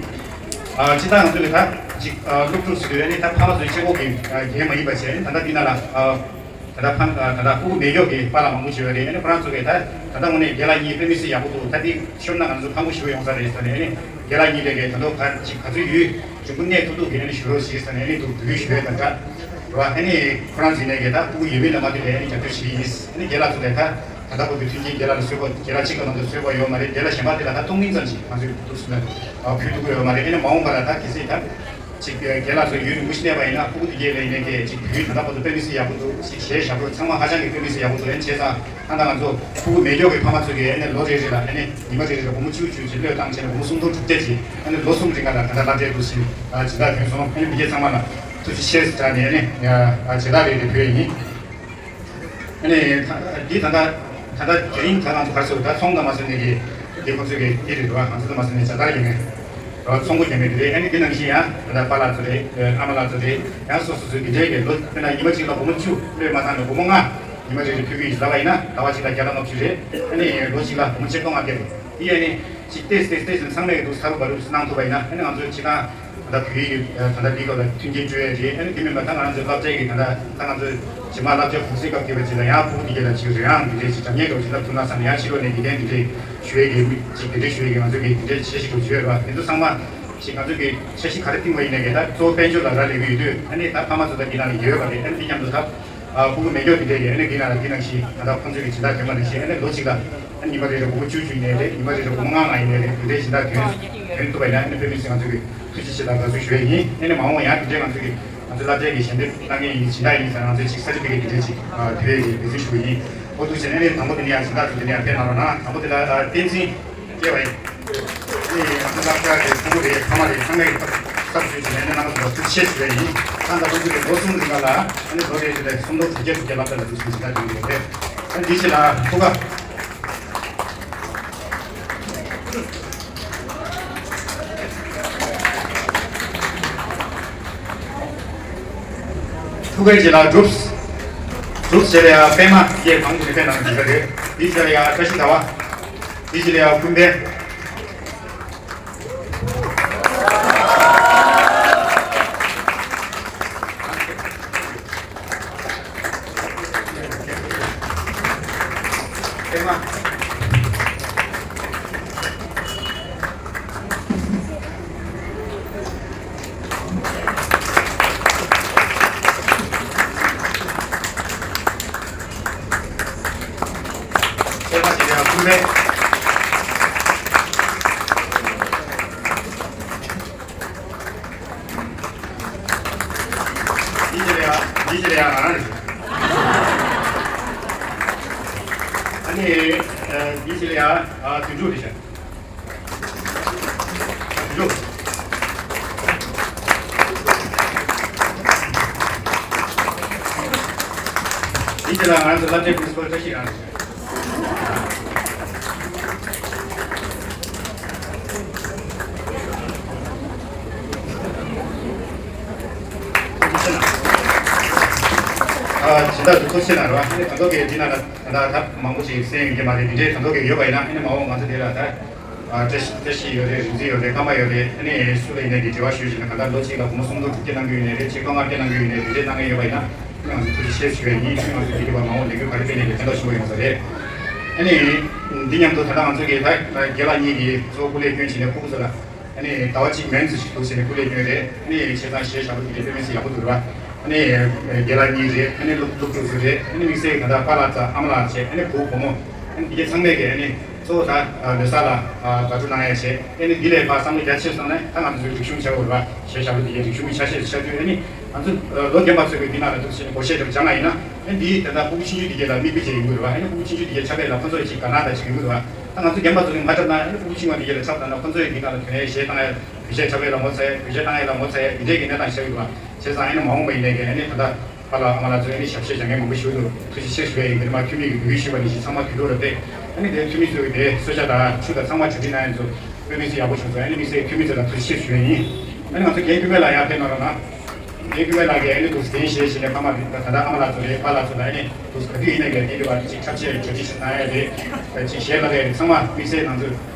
ཨ་སྤྱིར་བཏང་ང་ཚོ་གི་ད་ཅིག་ཨ་སློབ་ཕྲུག་ཟེར་དུས་ཨ་ནི་ད་ཕ་མ་ཚོའི་གཅེས་སྐོར་གྱི་ཨ་འགན་མ་ཡིན་པ་བྱས། ཨ་ནི་ད་ལྟ་འདི་ན་ལ་ཨ་ད་ལྟ་ཕ་ཨ་ད་ལྟ་ཕྲུ་གུ་མེད་མཁན་གྱི་པཱ་ལགས་མང་པོ་ཅིག་ཡོད་རེད། ཨ་ནི་ཁོ་རང་ཚོ་གིས་ད་ད་ལྟ་དངོས་གནས་རྒན་ལགས་གཉིས་དཔེ་མི་སྲིད་ཡག་པོ་འདུག་ད་འདི་ཤོར་ན་ང་ཚོ་ཕངས་པོ་ཞེ་པོ་ཡོང་ས་རེད་ཟེར་ནས། ཨ་ནི་རྒན་ལགས་གཉིས་ལས་ཀའི་ད་དུང་ག་ཅིག་ག་ཚོད་ཡུན་རིང་པོ་གནས་ཐུབ་ཐུབ་ཀྱི་ཨ་ནི་ཞུ་རོགས་ཞེས་ཟེར་ནས་ཨ་ནི་འདུག་འབོད་སྐུལ་ཞུ་ཡས་དང་སྦྲགས་རེད་བ། ཨ་ནི་ཁོ་རང་ཚོ་ནས་ཀྱི་ད་ཕྲུ་གུ་ཡོད་མེད་ལ་མ་ལྟོས་པའི་ཨ་ནི་རྒྱབ་སྐྱོར་བྱེད་ཀྱི་ཡིན། ཨ་ནི་རྒན་ལགས་ཚོ་ལས་ད་ད་ལྟ་བར་དུ་མཐུན་རྐྱེན་རྒན་ལགས་ལ་གསོལ་པ་རྒན་ལགས་གཅིག་གི་ནང་དུ་གསོལ་པ་ཡོད་མ་རེད། རྒན་ལགས་གཞན་པ་དེ་ལ་ད་གཏོང་གིན་ཙམ་ཞིག་ང་ཚོས་འདུག་སེ་ལ་ཕུལ་ཐུབ་ཀྱི་ཡོད་མ་རེད། ཨ་ནི་མ་འོངས་པ་ལ་ད་གལ་སྲིད་ད་ཅིག་རྒན་ལགས་ཚོ་ཡུན་རིང་པོ་ཞིག་གནས་པ་ཡིན་ན་ཕྲུ་གུ་དེ་གས་ལ་ཡིན་ནའི་གས་ཅིག་བོད་ཡིག་ད་ལྟ་བར་དུ་དཔེ་མི་སྲིད་ཡག་པོ་འདུག་ཅིག་གཞས་བཞག་རོགས་ཚང་མ་ཧ་ཅང་གི་དཔེ་མི་སྲིད་ཡག་པོ་འདུག་ཨ་ནི་བྱས་ཙང་། ཨ་ནི་ང་ཚོ་ཕྲུ་གུ་མེད་མཁན་གྱི་ཕ་མ་ཚོ་གིས་ཨ་ནི་ལོ་རེ་རེ་ལ་ཨ་ནི་ཉི་མ་རེ་རེ་ལ་སྒོར་མོ་བཅུ་བཅུ་ཅིག་བློས་བཏང་བྱས་ནས་སྒོར་མོ་སུམ་སྟོང་དྲུག་བརྒྱ་ཅིག་ཨ་ནི་ལོ་གསུམ་རིང་ག་ལ་ད་ལྟ་སློབ་གྲྭའི་འདུག་སེ་ཨ་སྦྱིན་བདག་ཐོན་སོང་། ཨ་ནི་འདི་གས་ཚང་མ་ལ་ཐུགས་རྗེ་ཆེ་ཟེར་ནས་ཨ་ནི་ཨ་མཇལ་དར་རེ་རེ་ཕུལ་ཡས་ཡིན། ཨ་ནི་ད་འདི་ད་ལྟ་ད་ལྟ་དེ་རིང་ད་ང་ཚོ་ག་རེ་ཟེར་ད་ཚོང་དང་མ་ཟེར་ནས་ཀྱི་འདི་ཁོ་ཚོས་ཀྱི་འདི་རེད་འདུག་ང་ཚོ་དང་མ་ཟེར་ནས་མཇལ་དར་ཡིན་ནས་རོགས་ཚོང་པ་རྒྱ་མི་རེད། ཨ་ནི་འདི་ནང་བཞིན་ཡང་ད་ལྟ་པཱ་ལགས་ཚོ་རེད། ཨ་མ་ལགས་ཚོ་རེད། ཡང་སོ་སོ་སོའི་འདི་འདྲའི་གི་ལོ་དཔེར་ན་ཉི་མ་གཅིག་ལ་སྒོར་མོ་བཅུ་བློས་མ་བཏང་ནས་སྒོར་མོ་ལྔ། ཉི་མ་རེ་རེ་ཕུལ་གྱི་ཡིན་ཟེར་བ་ཡིན་ན་ཟླ་བ་གཅིག་ལ་བརྒྱ་དང་ལྔ་བཅུ་རེད། ཨ་ནི་ལོ་གཅིག་ལ་སྒོར་མོ་ཆིག་སྟོང་ལྔ་བརྒྱ་རེད། དེ་ཡིན་ནའི་ཅིག་ཏེས་ཏེས་ཏེས་ཚང་མས་འདུག་ཚ་རུ་བ་རུ་གནང་ཐུབ་པ་ཡིན་ན་ཨ་ནི་ང་ཚོའི་སྤྱིར་བཏང་ད་ལྟ་བོད་ཡིག་ད་ལྟ་འདི་སྐབས་ལ་མཐུན་རྐྱེན་སྤྲོད་ཡས་རེད། ཨ་ནི་དེ་མིན་པ་ད་ང་ཚོའི་བསླབ་བྱའི་གི་ད་ལྟ་ད་ང་ཚོའི་རྗེས་མ་བསླབ་བྱ་གུང་སེང་སྐབས་དེ་བ་ཅིག་ལ་ཡང་ཕྲུ་གུ་དེ་གས་ལ་ཅིག་རོལ་དབྱངས་འདི་འདྲས་ཅིག་སྒྲ་སྙན་འདྲ་བོ་ཅིག་བསླབ་ཐུབ་ན་བསམ་ནས་ཡང་ཕྱི་ལོགས་ནས་དགེ་རྒན་འདི་འདྲས་ཞུ་ཡས་གི་ཅིག་དེ་འདྲས་ཞུ་ཡས་གི་ང་ཚོའི་གི་དེ་འདྲས་བྱེད་བཞིན་འདུག་བརྗོད་ར་དེ་ཚོ་ཚང་མ་ཅིག་ང་ཚོའི་གི་འཆར་གཞི་ག་རེ་བཏིང་བ་ཡིན་ནའི་གི་ད་གཙོ་བོ་དཔལ་འབྱོར་ལ་རག་ལས་གི་ཡོད་དུས་ཨ་ནི་ད་ཕ་མ་ཚོ་ད་འདི་ནང་ལ་ཡོད་པ་རེད། ཨ་ནི་དེ་མཉམ་དུ་ད། ཨ་ཕྲུ་གུ་མེད་མཁན་དེ་འདྲས་ཀྱི་ཨ་ནི་འདི་ན་ལ་འདི་ནང་བཞིན་ད་ལྟ་ཁོང་ཚོས་ཀྱི་སྦྱིན་བདག་དོན་མ་ནང་བཞིན་ཨ་ནི་ལོ་གཅིག་ལ་ཨ་ཉི་མ་རེ་རེ་སྒོར་མོ་བཅུ་བཅུ་ཡིན་ནའི་རེད། ཉི་མ་རེ་རེ་སྒོར་མོ་ལྔ་ལྔ་ཡིན་ནའི་རེད། དེ་འདྲའི་སྦྱིན་བདག་དོན་དོན་ཐུབ་པ་ཡིན་ན་ཨ་ནི་དཔེ་མི་སྲིད་ང་ཚོ་གི་ཐུགས་རྗེ་ཆེ་དང་དགའ་བསུ་ཞུ་ཡས་ཡིན། ཨ་ནི་མ་འོངས་པ་ཡང་དེ་འདྲའི་ང་ཚོ་གི་ང་ཚོ་བསླབ་བྱའི་གི་ཞལ་འདེབས་གནང་མཁན་ཡིན། སྦྱིན་བདག་ཡིན་ཟེར་ང་ཚོས་ཅིག་ས་ཆ་དེ་གི་དེ་འདྲའི་ཅིག་ཨ་དེ་བས་ཀྱི་འབད་བརྩོན་ཞུ་གི་ཡིན། ཨོ་ཐུགས་རྗེ་ཆེ། ཨ་ནི་དང་པོ་དེ་ནས་ཡང་སྦྱིན་བདག་ཚོ་དེ་ནས་ཡང་ཕེབས་གནང་རོགས་གནང་། དང་པོ་དེ་ལ་ཨ་བསྟན་འཛིན་སྐྱེ་བ་ཡིན། ཨ་ནི་ང་ཚོ་བསླབ་བྱ་རེད། ཕྲུ་གུ་རེད། ཕ་མ་རེད། ཚང་མས་ཀྱི་ཐོག་ཐབས་ཇུས་ཀྱི་ལས་སྣེ་རྣམ་པ་ཚོ་ཐུགས་རྗེ་ཆེ་ཞུ་བ་ཡིན། ད་ལྟ་ཁོང་ཚོས་ལོ་གསུམ་རིང་ལ་ཨ་ནི་ལོ་རེ་རེ་ལ་སུམ་སྟོང་དྲུག་བརྒྱ་དྲུག་བརྒྱ་ལྷག་ཙམ་ལ་འཛུགས་སྐྲུན་བྱེད་ཐབས་ཡོད་རེད། ཨ་ནི་འདི་ཕྱི་ལ་ཐུགས་ཁ། ཐུགས་རྗེ་ཆེ་ལགས། གྲུབ། གྲུབ་ཟེར་ཡ་པད་མ་སྐྱེས་གང་དུ་ནས་ཕེབས་གནང་གི་ཡོད་རེད། འདི་ཟེར་ཡ་བཀྲ་ཤིས་ཟླ་བ། འདི་ཟེར་ཡ་ཀུན་ཕན། པད་མ། འདི་ཕྱི་ལ་ཡ། འདི་ཕྱི་ལ་ཡ་ང་རང་རེད། ཨ་ནི། འདི་ཕྱི་ལ་ཡ། དོན་གྲུབ་རེད་ཤག་དོན་གྲུབ། འདི་ཕྱི་ལ་ང་རང་ཚོ་སློབ་གྲྭའི་པི་རིན་སི་པལ་བཀྲ་ཤིས་རང་རེད། ཨ། ཇི་ལྟར་དུ་ཐུགས་རྗེ་གནང་རོགས། ཨ་ནི་ད་མདོ་གི་འདི་ན་ད་ད་ད་མང་པོ་ཞིག་གསན་ཡོད་ཀྱི་མ་རེད། འདི་འདྲའི་ད་མདོ་གི་ཡོད་པ་ཡིན་ན་ཨ་ནི་མ་འོངས་ང་ཚོ་འདི་ལ་ད་ཨ་བཀྲ་ཤིས་བཀྲ་ཤིས་ཡོད་རེད། རིག་འཛིན་ཡོད་རེད། ཀརྨ་ཡོད་རེད། ཨ་ནི་སུ་ལ་ཡིན་ནའི་འདི་དྲི་བ་ཞུས་བྱས་ན་གང་ལྟར་ལོ་གཅིག་ལ་སྒོར་མོ་སུམ་སྟོང་དྲུག་བརྒྱ་གནང་གི་ཡོད་ནའི་རེད། ཆེད་གཏོང་ལྔ་བརྒྱ་གནང་གི་ཡོད་ནའི་རེད། འདི་འདྲའི་གནང་གི་ཡོད་པ་ཡིན་ན་ཨ་ནི་ང་ཚོ་ཐུགས་རྗེ་ཆེ་ཞུ་བའི་ཉིན་ཤུལ་ང་ཚོ་འདི་གི་བར་མ་འོངས་ལས་འགུལ་ག་རེ་སྤེལ་ནའི་ལས་ཕན་ཐོགས་ཆེན་པོ་ཡོང་ས་རེད། ཨ་ནི་འདི་མཉམ་དུ་ད་ལྟ་ང་ཚོ་གི་ད་རྒན་ལགས་གཉིས་ཀྱིས་གཙོ་བོ་སྐུ་ལས་བསྐྱོན་བྱས་ནས་ཕྲུ་གུ་ཚོ་ལ། ཨ་ནི་ཟླ་བ་གཅིག་མན་ཙམ་ཞིག་འདུག་ཟེར་ནས་སྐུ་ལས་བསྐྱོན་རེད། ཨ་ནི་བྱས་ཙང་གཞས་ཞབས་བྲོ་འདི་འདྲའི་དཔེ་མི་སྲིད་ཡག་པོ་འདུག་ར། ཨ་ནི་རྒན་ལགས་གཉིས་རེད། ཨ་ནི་སློབ་སློབ་ཕྲུག་ཚོ་རེད། ཨ་ནི་དམིགས་བསལ་གྱི་ད་ལྟ་པཱ་ལགས་དང་ཨ་མ་ལགས་བྱས། ཨ་ནི་བུ་བུ་མོ། ཨ་ནི་འདི་གའི་ཚང་མས་ཀྱི་ཨ་ནི་གཙོ་བོ་ད་ལོ་གསར་ལ་དགའ་སྤྲོ་གནང་ཡ་བྱས། ཨ་ནི་འདི་ལས་ཕར་བསམ་བློ་རྒྱ་ཆེ་སོང་ན་ད་ང་ཚོ་ཚོའི་རིག་གཞུང་བྱ་དགོས་ར། གཞས་ཞབས་བྲོ་འདི་གའི་རིག་གཞུང་གི་ཆ་ཤས་ཤར་དུས། ཨ་ནི་ང་ཚོ་ལོ་རྒན་པ་ཚོས་ཀྱི་འདི་ནང་ལ་འདུག་ཟེར་ནས་སྒོར་གཞས་དེ་སྦྱངས་པ་ཡིན་ན། ཨ་ནི་འདིས་ད་ལྟ་ཕྲུ་གུ་ཆུང་ཆུང་འདི་གའི་ལ་མིག་དཔེ་ཅིག་ཡིན་དགོས་ར། ཨ་ནི་ཕྲུ་གུ་ཆུང་ཆུང་འདི་གའི་ཕྱག་ཕྱིད་ལ་ཁོ་ཚོ་ཅིག་དགའ་སྣང་དང་ཅིག་ཡོང་གི་ར། ད་ང་ཚོ་རྒན་པ་ཚོ་གིས་མ་འཁྲབ་ན་ཨ་ནི་ཕྲུ་གུ་ཆུང་བ་འདི་གའི་ལ་འཁྲབ་ད་ན་ཁོ་ཚོ་ཡི་འདི་ནང་ལ་དོན་གཞས་བཏང་ཡ། གཞས་བཏང་ཡ། གཞས་འཁྲབ་ཡ་ལ་ངོ་ཚ་ཡ། གཞས་བཏང་ཡ་ལ་ངོ་ཚ་ཡ་འདི་འདྲའི་གི་གནས་སྟངས་ཤར་ཡོད་པ། བྱས་ཙང་ཨ་ནི་མ་འོངས་པ་ཡིན་ནའི་གི་ཨ་ནི་ད་ལྟ་པཱ་ལགས་ཨ་མ་ལགས་ཚོས་ཨ་ནི་ཞབས་ཕྱི་བྱ་མཁན་མང་པོ་ཞིག་འདུག་ཐུགས་རྗེ་ཆེ་ཞུ་ཡ་ཡིན། དེ་ནས་མ་འཐུས་མི་གི་འབོད་སྐུལ་ཞུས་པ་ནས་བཞིན་ཚང་མ་དུས་ཐོག་ལ་ཕེབས། ཨ་ནི་དེ་འཐུས་མི་ཚོས་དེ་གསོལ་ཇ་དང་ཆུ་དང་ཚང་མ་གྲ་སྒྲིག་གནང་ཡ་ཚོ་དཔེ་མི་སྲིད་ཡག་པོ་བྱུང་སོང་། ཨ་ནི་དམིགས་བསལ་འཐུས་མི་ཚོ་ལ་ཐུགས་རྗེ་ཆེ་ཞུ་ཡ་ཡིན། ཨ་ནི་ང་ཚོ་རྒན་ཀུན་ཕན་ལགས་ཡར་ཕེབས་གནང་རོགས་གནང་། རྒན་ཀུན་ཕན་ལགས་ཀྱིས་ཨ་ནི་འདུག་གདན་ཞུས་བྱས་ནས་ཕ་མ་ད་ལྟ་ཨ་མ་ལགས་ཚོ་རེད། པཱ་ལགས་ཚོ་ལ་ཨ་ནི་འདུག་ག་དུས་ཡིན་ནའི་གི་དེ་འདྲ་བ་ཅིག་འཁྲབ་ཆས་གྲ་སྒྲིག་བྱེད་གནང་ཡ་རེད། ཅིག་གཞས་ལ་རེད། ཚང་མ་དམིགས་བསལ་ང་ཚོ་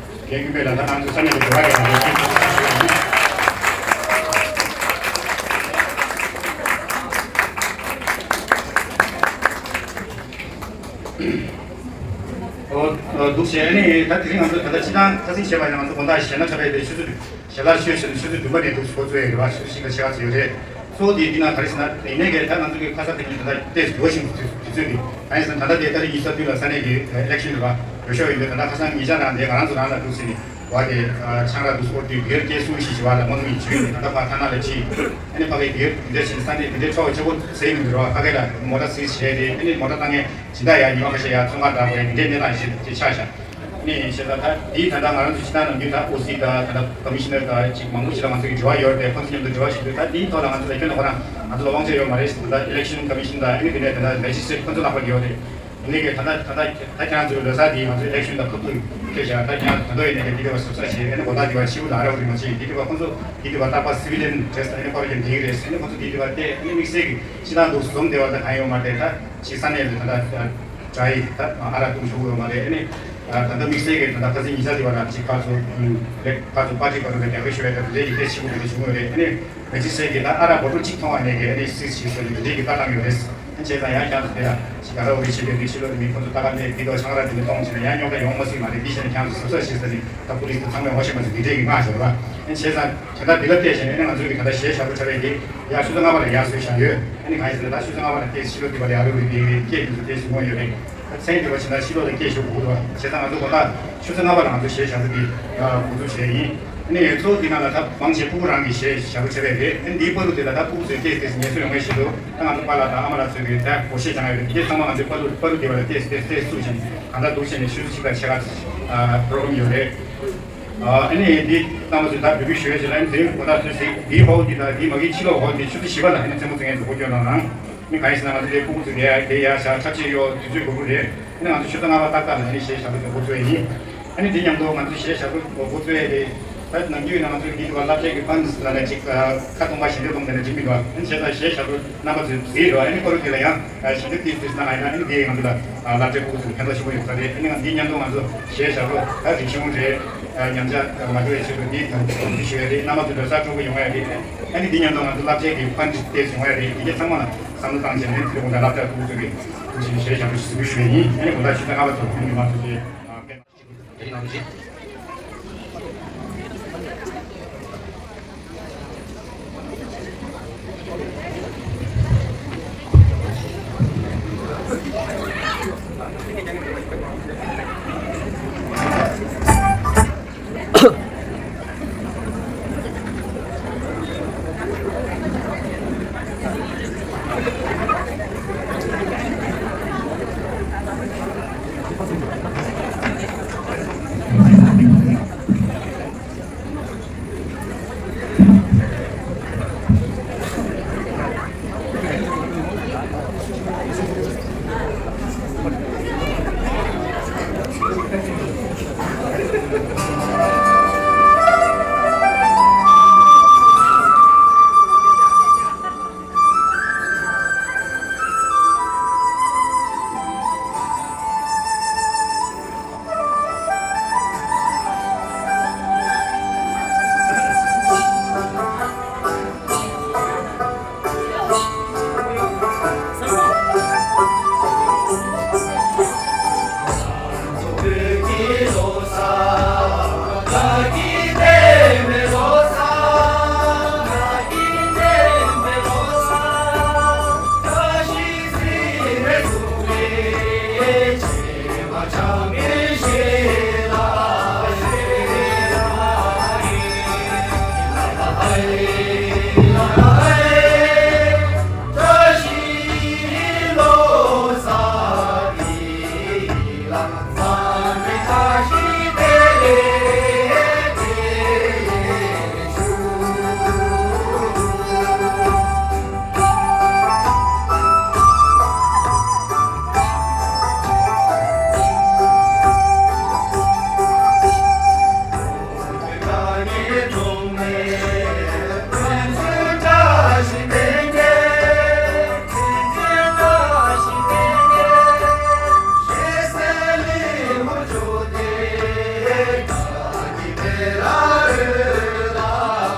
རྒན་ཀུན་ཕན་ལགས་ད་ང་ཚོ་ས་གནས་ལ་འགྲོ་བ་རེད། ང་ཚོ་ཁྱེད་ཚོ་ཞུ་ཡ་ཡིན། ཨོ། ཨོ། འདུག་བྱས་ཨ་ནི་ད་དེ་རིང་ང་ཚོ་ད་ལྟ་སྤྱི་བཏང་ཁ་སང་བྱས་པ་ཡིན་ན་ང་ཚོ་དགོང་དག་གཞས་སྣ་འཁྲབ་པའི་དེ་ཆུ་ཚོད་ཞལ་ལག་མཆོད་བྱས་ནས་ཆུ་ཚོད་བདུན་པ་ནས་འདུག་འགོ་བཙུགས་ཡོད་རེད་བ། ཆུ་ཚོད་བཞི་དང་ཕྱེད་ཀ་ཙམ་ཡོད་རེད། གཙོ་བོ་དེ་འདི་ན་ག་རེ་ཟེར་ན་ཡིན་ནའི་གི་ད་ང་ཚོ་གི་ཁ་ས་དེ་ཉིད་ད་ལྟ་ཏོག་ཙམ་འགྲོ་བཞིན་འདུག་དུས་ཚོད་དེ་གང་ཡིན་ཟེར་ན་ད་ལྟ་དེ་ཏ་རིག་ཉི་ཤུ་རྩ་བདུན་ལ་ས་གནས་ཀྱི་ཨི་ལེག་ཤན་རེད་བ། འོས་ཤོག་ཡིན་དུས་ད་ལྟ་ཁ་སང་ཉེ་ཆར་རང་དེ་ང་རང་ཚོ་རང་ལ་འདུག་ཟེར་ནས་བ་དེ་ཆང་རག་འདུག་ཨོ་དུས་སྒེར་སྐྱེལ་སྲུང་ཞིག་བྱེད་པ་ལ་མ་ནུས་བྱུང་ནས་ད་ལྟ་ཕ་ཐ་ན་ལ་ཁྲིད། ཨ་ནི་ཕ་གི་སྒེར་དེ་འདྲ་བྱས་ནས་ས་གནས་དེ་འདྲའི་ཁྲོ་ཆེ་པོ་ཟེར་མི་འདུག་རེད་བ། ཕ་གི་ལ་མོ་ཊ་སིས་བྱས་ཏེ་ཨ་ནི་མོ་ཊ་བཏང་མཁན་སྦྱིན་བདག་ཡ་ཉི་མ་ཁ་ཤས་ཡ་ཚོང་ཁང་འདྲ་པོ་ཡ་དེ་འདྲའི་གནས་སྟངས་ཤིག་ཅིག་ཆགས་ཤག་ནི་བྱས་ཙང་ད་འདིའི་ད་ལྟ་ང་རང་ཚོ་སྤྱི་བཏང་ནང་ཁུལ་ད་ཨོ་སི་དང་ད་ལྟ་ཀོ་མི་ཤི་ནར་དང་ཅིག་མང་པོ་ཞིག་ལ་ང་ཚོ་གི་འབྲེལ་བ་ཡོད་རེད། ཁོང་ཚོ་མཉམ་དུ་འབྲེལ་བ་བྱེད་དུས་ད་འདིའི་ཐོག་ལ་ང་ཚོ་ལ་ཁྱོན་ནས་ཁོ་རང་ང་ཚོ་ལ་དབང་ཆ་ཡོད་མ་རེད་ཟེར། ད་ལྟ་ཨི་ལེག་ཤན་ཀོ་མི་ཤན་དང་ཨ་ནི་དེ་འདྲ་ད་ལྟ་མེ་ཇི་སི་ཊྲེཊ་ཁོང་ཚོ་ལག་པར་ཡོད་རེད། ཡིན་ནའི་གི་ད་ལྟ་ད་ལྟ་ད་ཁྱེད་རང་ཚོའི་ལོ་གསར་འདི་ང་ཚོའི་ཨི་ལེག་ཤན་དང་ཁ་ཐུག་ཕེབས་བཞག་ད་ཁྱེད་རང་ད་དུང་ཡིན་ནའི་གི་འདི་འདྲ་བ་ཟུར་ཟ་བྱེད། ཨ་ནི་དགོང་དག་འདི་བ་ཕྱི་པོ་ལ་ར་བ་རི་མ་བྱེད། འདི་འདྲ་བ་ཁོང་ཚོ་འདི་འདྲ་བ་རྟག་པར་སི་བི་ལི་ཡན་ཌེ་རེ་སི་ཨ་ནི་ཁོ་ར་ཅན་འདི་རེད། ཨ་ནི་ཁོང་ཚོ་འདི་འདྲ་བ་སྟེ་ཨ་ནི་དམིགས་བསལ་གི་ཕྱི་ནང་དུ་འཛོམས་བསྡད་པ་ད་གང་ཡོད་མ་རེད། ད་ཕྱི་ས་གནས་ལ་ད་ལྟ་དྲ་ཡི་ད་ཨ་རག་འཐུང་ཆོག་གི་ཡོད་མ་རེད། ཨ་ནི་ད་ལྟ་དམིགས་བསལ་གི་ད་ལྟ་ཁ་སང་ཉིན་ཤས་འདི་བ་ལ་ཅིག་ཕར་ཚུར་ལེགས་ཕར་ཚུར་པར་ཊི་བར་དུ་ལ་རྒྱབ་སྐྱོར་ཞུ་བའི་ད་དེ་འདྲའི་ཡིག་ཚད་ཆེ་པོ་དེ་འདྲ་བྱུང་ཡོད་རེད། ཨ་ནི་མེ་ཇི་སི་ཊྲེཊ་གིས་ད་ཨ་རག་བོ་ཊལ་གཅིག་མཐོང་བ་ནས་གི་ཨ་ནི་སིས་བྱས་ཟེར་ནས་དེ་འདྲའི་གི་ལྟ་སྟངས་ཡོད་རེད། ཨ་ནི་བྱས་ཙང་ཡང་བསྐྱར་དུ་དེ་ལ་ཞིག་ག་ར་འོ་རེ་བྱེད་པའི་དེ་ཕྱི་ལོགས་ནས་མི་ཁོང་ཚོ་ལྟ་ག་ནས་འདི་ལྟར་ཆང་རག་འདི་འདྲ་གཏོང་བྱས་ན་ཡང་རྙོག་དྲ་ཡོང་མ་སྲིད་མ་རེད། འདི་བྱས་ན་ཁྱེད་ཚོ་གཟབ་གཟབ་བྱེད་ཟེར་ནས་ད་པུ་ལིས་དང་ཚང་མས་ངོ་ཤེས་མ་ཟེར་འདི་འདྲའི་གི་མངགས་བཞག་རེད་བ། ཨ་ནི་བྱས་ཙང་དེ་ལྟར་འདི་ལ་བལྟས་བྱས་ནས་ཨ་ནི་ང་ཚོའི་གི་ད་ལྟ་གཞས་ཞབས་བྲོ་འཁྲབ་པའི་དེ་ཡར་ཆུ་ཚོད་ལྔ་པ་ལ་ཡར་བཟོས་བཞག་ཡོད། ཨ་ནི་གང་ཡིན་ཟེར་ན་ད་ཆུ་ཚོད་ལྔ་པ་ལ་དེ་ཕྱི་ལོགས་འདི་བ་ལ་ཡར་རུབ་རེད། དེ་སྐད་འདི་ཚོ་དེ་གཟིགས་མོ་ཡོད་རེད། ད་མཚན་འདི་བ་བྱས་ན་ཕྱི་ལོགས་ལ་སྐད་ཤོད་དགོས་རེད་བ། བྱས་ཙང་ང་ཚོ་དགོང་དག་ཆུ་ཚོད་ལྔ་པ་ལ་ང་ཚོ་གཞས་ཞབས་བྲོ་འདི་འགོ་འཛུགས་བྱས་ཡིན། ཨ་ནི་གཙོ་བོ་འདི་ནང་ལ་ད་མང་ཆེ་ཕྲུ་གུ་རང་གི་གཞས་ཞབས་བྲོ་བྱས་པ་རེད། ཨ་ནི་འདིའི་བར་དུ་དེ་ལ་ད་ཕྲུ་གུ་ཚོས་སྐད་དེ་ངལ་གསོ་ཡོང་མཁན་ཞིག་འདུག་ད་ང་ཚོ་པཱ་ལགས་དང་ཨ་མ་ལགས་ཚོས་གི་ད་སྒོར་གཞས་སྦྱང་ཡོད་རེད། དེ་ཚང་མ་ང་ཚོའི་པར་ལུ་པར་ལུ་དེ་བ་ལ་ཏེས་ཏེས་ཏེས་བཙུགས་ཤིང་གང་ལྟར་འདུག་བྱས་ནས་ཆུ་ཚོད་གཅིག་དང་ཕྱེད་ཀ་པྲོ་གྷ་རམ་ཡོད་རེད། ཨ་ནི་འདི་རྣམ་པ་ཚོས་ད་འབོད་སྐུལ་ཞུ་ཡས་ཟེར་ལ། ཨ་ནི་དེ་རིང་གོ་ཐག་ཆོད་ཅིག་འདིའི་ཧོལ་འདི་དང་འདིའི་མ་གིའི་ཕྱི་ལོགས་ཧོལ་འདི་ཆུ་ཚོད་བཞི་པ་ལ་ཨ་ནི་རྩེད་མོ་རྩེ་མཁན་ཚོ་སྒོ་སྐྱོར་གནང་རང་། ཨ་ནི་གང་ཡིན་ཟེར་ན་ང་ཚོ་འདིར་ཕྲུ་གུ་ཚོ་བསྡད་ཡ་བསྡད་ཡ་ཤག་ཆ་ཆེ་ཡོད་དུས་ཚོད་དགོས་ཀྱི་རེད། ཨ་ནི་ང་ཚོ་ཆུ་ཚོད་ལྔ་པ་ཏག་ཏག་ལ་ཨ་ནི་གཞས་ཞབས་བྲོ་འགོ་བཙུགས་ཡས་ཡིན། ཨ་ནི་དེ་མཉམ་དུ་ང་ཚོ་གཞས་ཞབས་བྲོ་འགོ་བཙུགས་ཡས་རེད། ད་ནམ་རྒྱུན་ཡིན་ན་ང་ཚོ་འདི་འདུག་བ་སློབ་གྲྭའི་གི་ཕན་ལབ་ནས་ཅིག་ཁ་སྟོང་པ་ཞལ་འདོན་གཏོང་མཁན་ཅིག་མི་འདུག་ཨ་ནི་བྱས་ཙང་གཞས་ཞབས་བྲོ་རྣམ་པ་ཚོས་གཟིགས་རོགས། ཨ་ནི་སྐོར་དེ་ལ་ཡང་ཞལ་འདོན་ཏིས་ཏིས་གནང་ཡིན་ན་ཨ་ནི་དེ་ང་ཚོ་ལ་སློབ་གྲྭའི་ཕྲུ་གུ་ཚོ་ཕན་ཐོགས་ཆེན་པོ་ཡོང་ས་རེད། ཨ་ནི་ང་འདི་མཉམ་དུ་ང་ཚོ་གཞས་ཞབས་བྲོ་ད་རིག་གཞུང་རེད། ཉམས་ཆག་མ་འགྲོ་བའི་ཆེད་དུ་འདི་དང་འདི་ཞུ་ཡ་རེད། རྣམ་པ་ཚོ་ལོ་གསར་སྤྲོ་པོ་ཡོང་ཡ་རེད། ཨ་ནི་འདི་མཉམ་དུ་ང་ཚོ་སློབ་གྲྭའི་གི་ཕན་ཏིས་ཏིས་ཡོང་ཡ་རེད། འདི་ག་ཚང་མ་ལ་བསམ་བློ་བཏང་བྱས་ནས་དེ་དགོང་དག་སློབ་གྲྭའི་ཕྲུ་གུ་ཚོ་གི་ཐུགས་རྗེ་ཆེ་གཞས་ཞབས་བྲོ་གཟིགས་འབུལ་ཞུ་ཡ་ཡིན། ཨ་ནི་དགོང་དག་ཆུ་ཚོད་ལྔ་པ་ཚོ་ཨ་ནི་མི་མང་ཚོ་གི་དེ་ནང་བཞིན།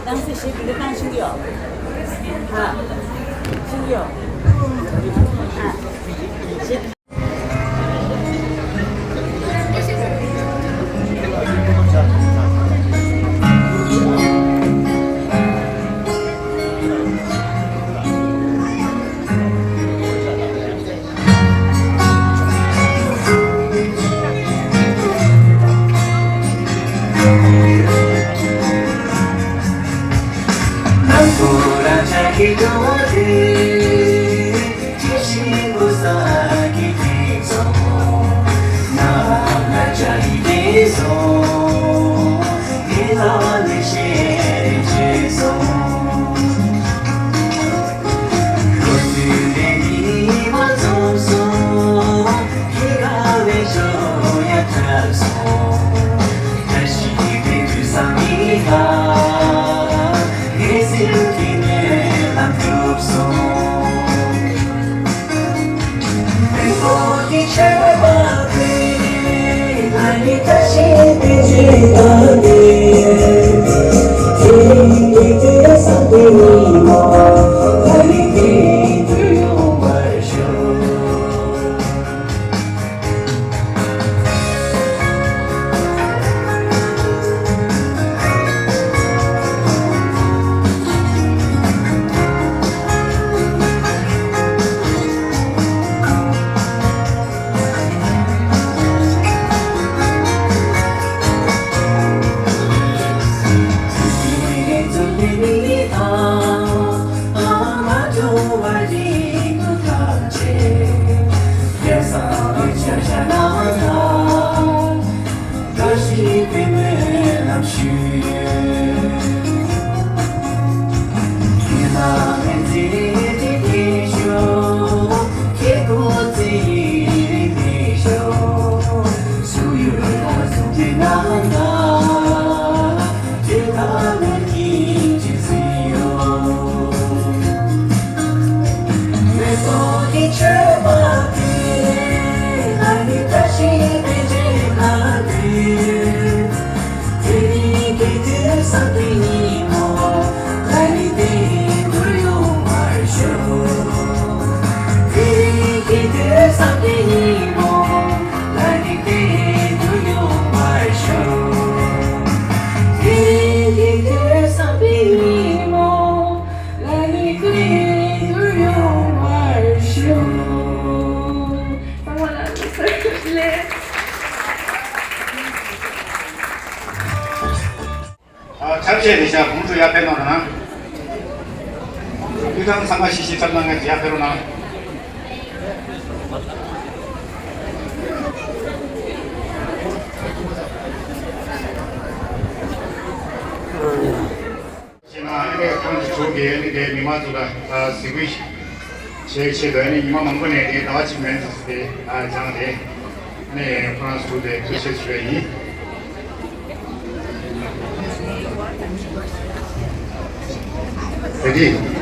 ཡང་སེ་ཞེས་འདི་འདྲ་བཏང་ཤེས་ཀྱི་ཡོད། ཧ། ཤེས་ཀྱི་ཡོད། ཧ། ཞེས། ཚབ་བྱས་ནས་ཤག་གོང་དུ་ཡར་ཕེབས་གནང་དང་། སྐུ་ཐང་ཚང་མ་ཤིག་ཤིག་ཚབ་གནང་མཁན་ཡར་ཕེབས་རོགས་གནང་། ཞེས་ན་ཨ་ནི་ཁོང་ཚོ་གྲུབ་པའི་ཨ་ནི་དེ་མི་མང་ཚོ་ལ་གཟིགས་འབུལ་བྱེད་ཆེད་དུ་ཨ་ནི་ཉི་མ་མང་པོ་ནས་དེ་ཟླ་བ་གཅིག་མན་ཙམ་དེ་སྦྱངས་ཏེ་ཨ་ནི་ཁོ་རང་ཚོ་དེ་ཕུལ་ཆེད་ཞུ་བ་ཡིན། དེ་དུས།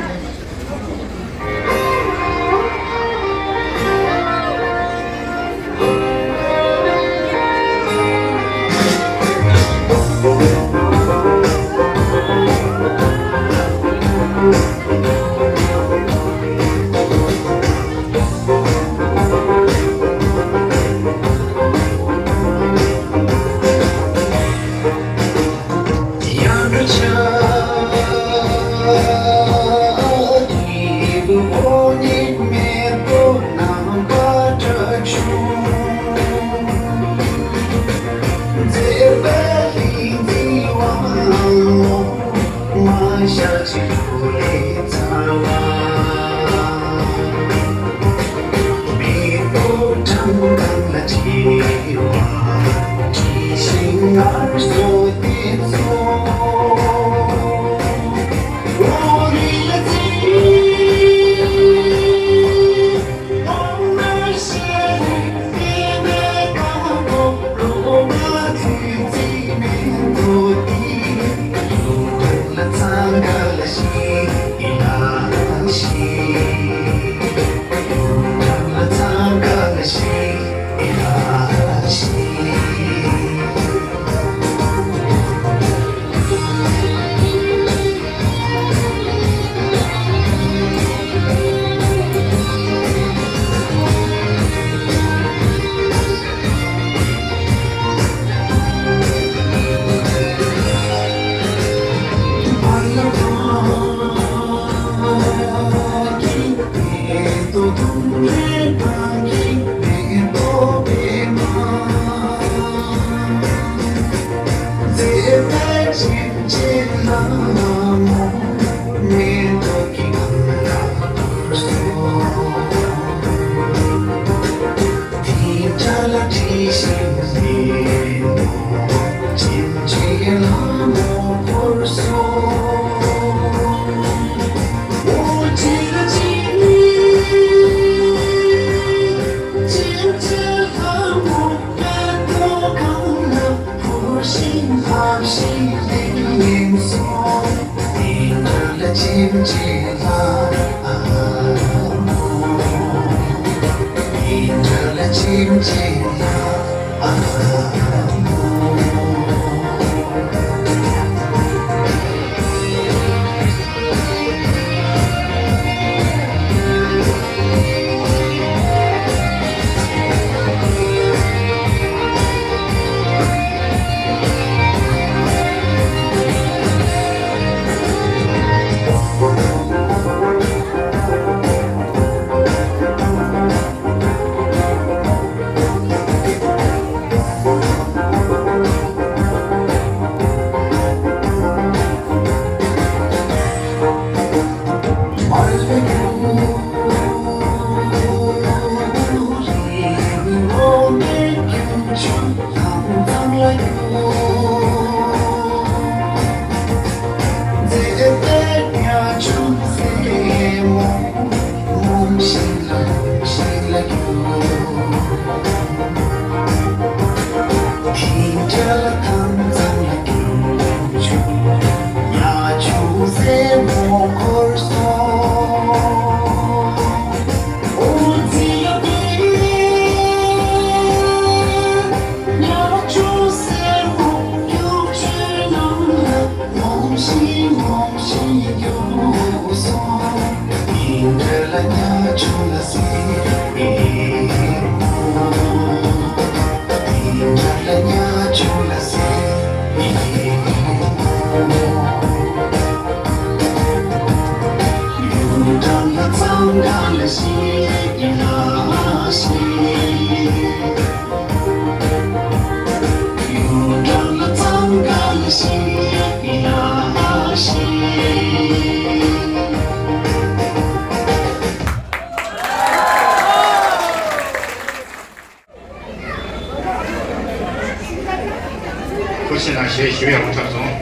ཁུ་ཤི་ན་ཞེས་ཞུ་ཡག་པོ་འཁྲབ་སོང་།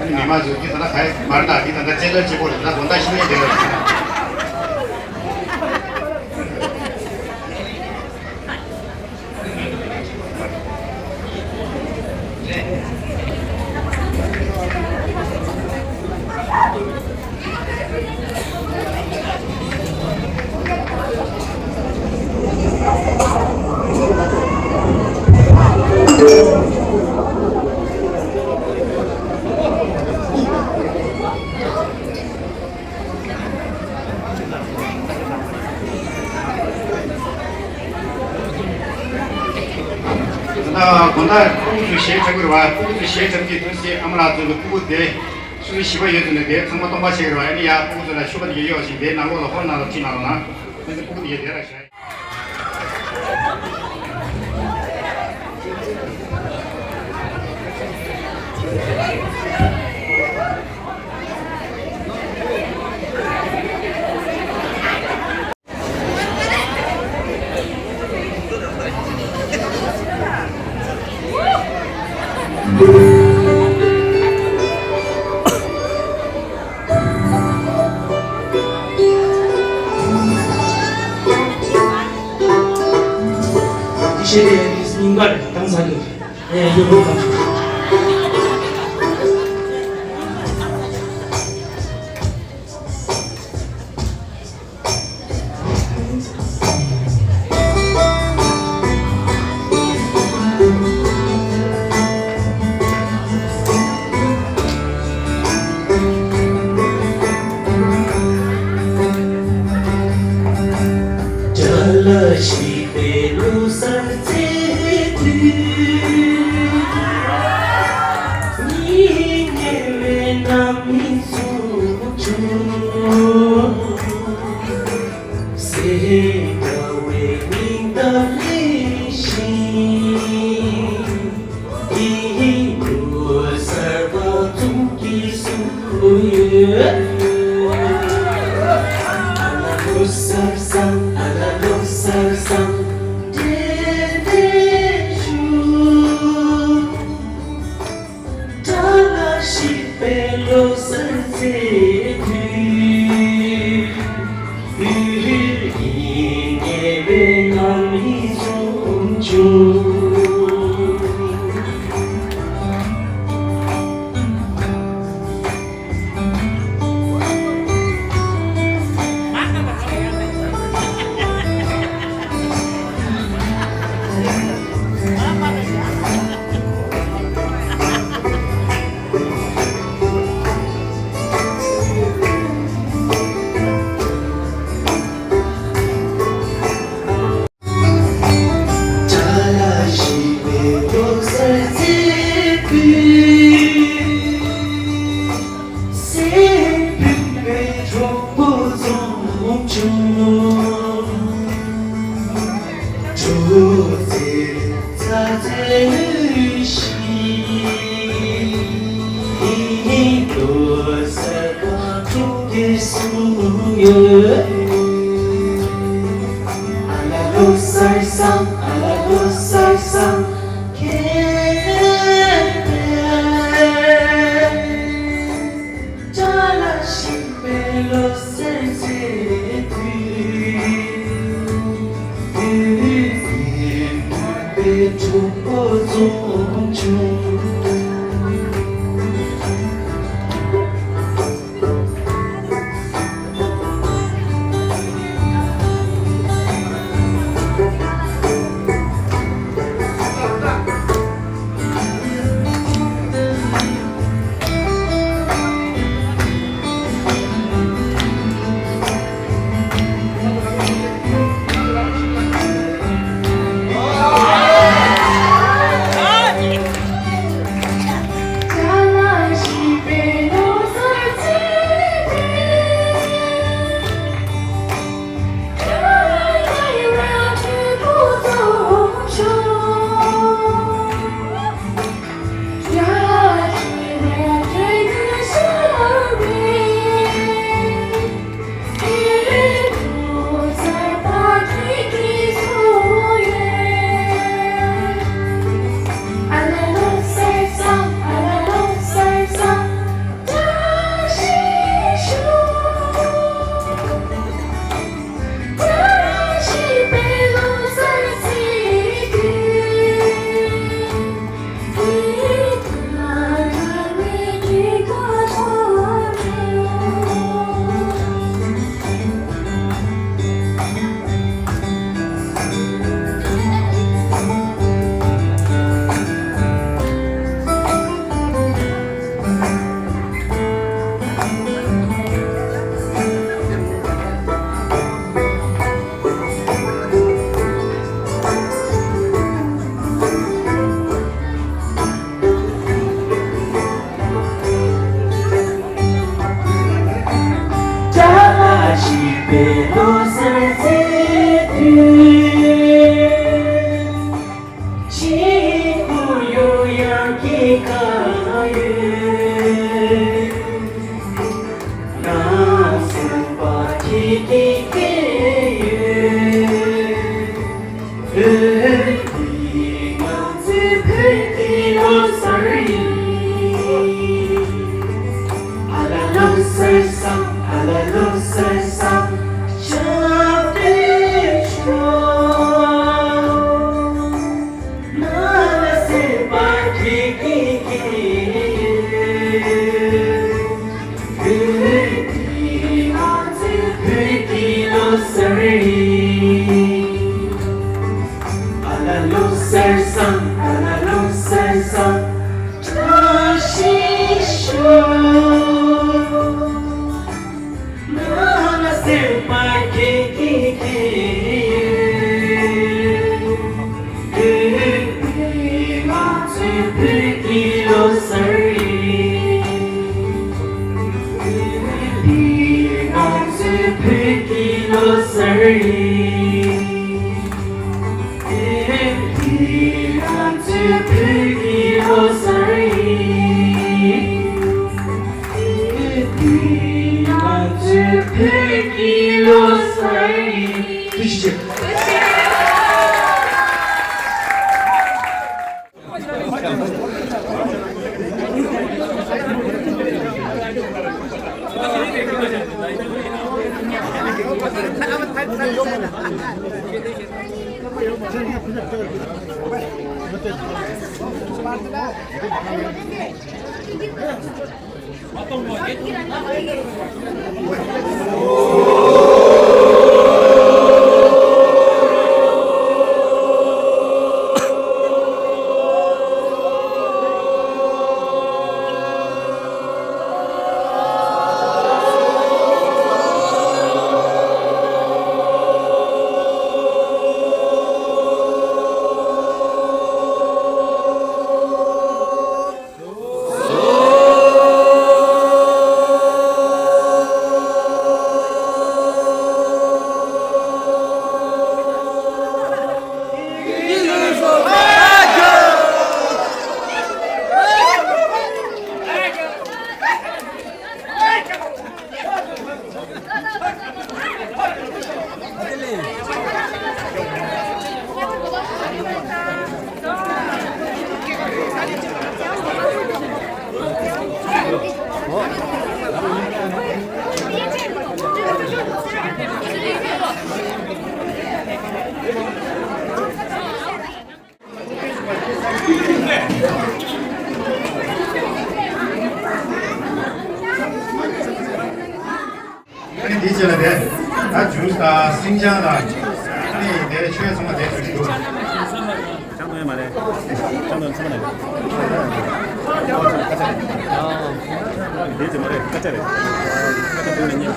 ཨ་ནི་མི་མང་ཚོས་འདི་ད་ལྟ་ག་མར་ད་འདི་ད་ལྟ་རྩེད་ལ་གཅིག་པོ་རེད། ད་དགོང་དག་ཤི་ནས་བསྡད་ཡོད་ཟེར། ད་དགོང་དག་ཕྲུ་གུ་ཚོས་གཞས་འཁྲབ་ཀྱི་རེད་བ། ཕྲུ་གུ་ཚོས་གཞས་འཁྲབ་ཀྱི་དུས་ཚེ་ཨ་མ་ལགས་ཚོས་ཀྱི་ཕྲུ་གུ་དེ་སུ་སུ་ཞིབ་པ་ཡོད་ཚུལ་ནས་དེ་ཚང་མ་སྟོང་པ་བྱེད་ཀྱི་རེད་བ། ཨ་ནི་ཡ་ཕྲུ་གུ་ཚོ་ལ་ཤུགས་པ་དེ་ག་ཡོད་ཅིག་དེ་ནང་ལོགས་ལ་ཧོལ་ནང་ལ་ཁྲིད་གནང་རོགས་གནང་། ཨ་ནི་ཕྲུ་གུ་དེ་ག་དེ་ལ་བཞག་ཤེས་ཏེ་སྙིང་གར་བཏང་ས་གི་ཨེ་ཡོད་པ། ཞིག་ཨ་ནི་འདི་བྱས་ལ་དེ། ད་ཇུས་དང་སིང་ཅང་དང་། ཨ་ནི་དེ་ཆོས་ཚང་མ་དེ་ཞུ་གི་འདུག་ཅང་ནོ་ཡ་མ་རེད། ཅང་ནོ་ཚང་མ་ནས། དེ་ཅི་མ་རེད། ཀ་ཅ་རེད། ཀ་ཅ་དེ་ནས་ཉེ།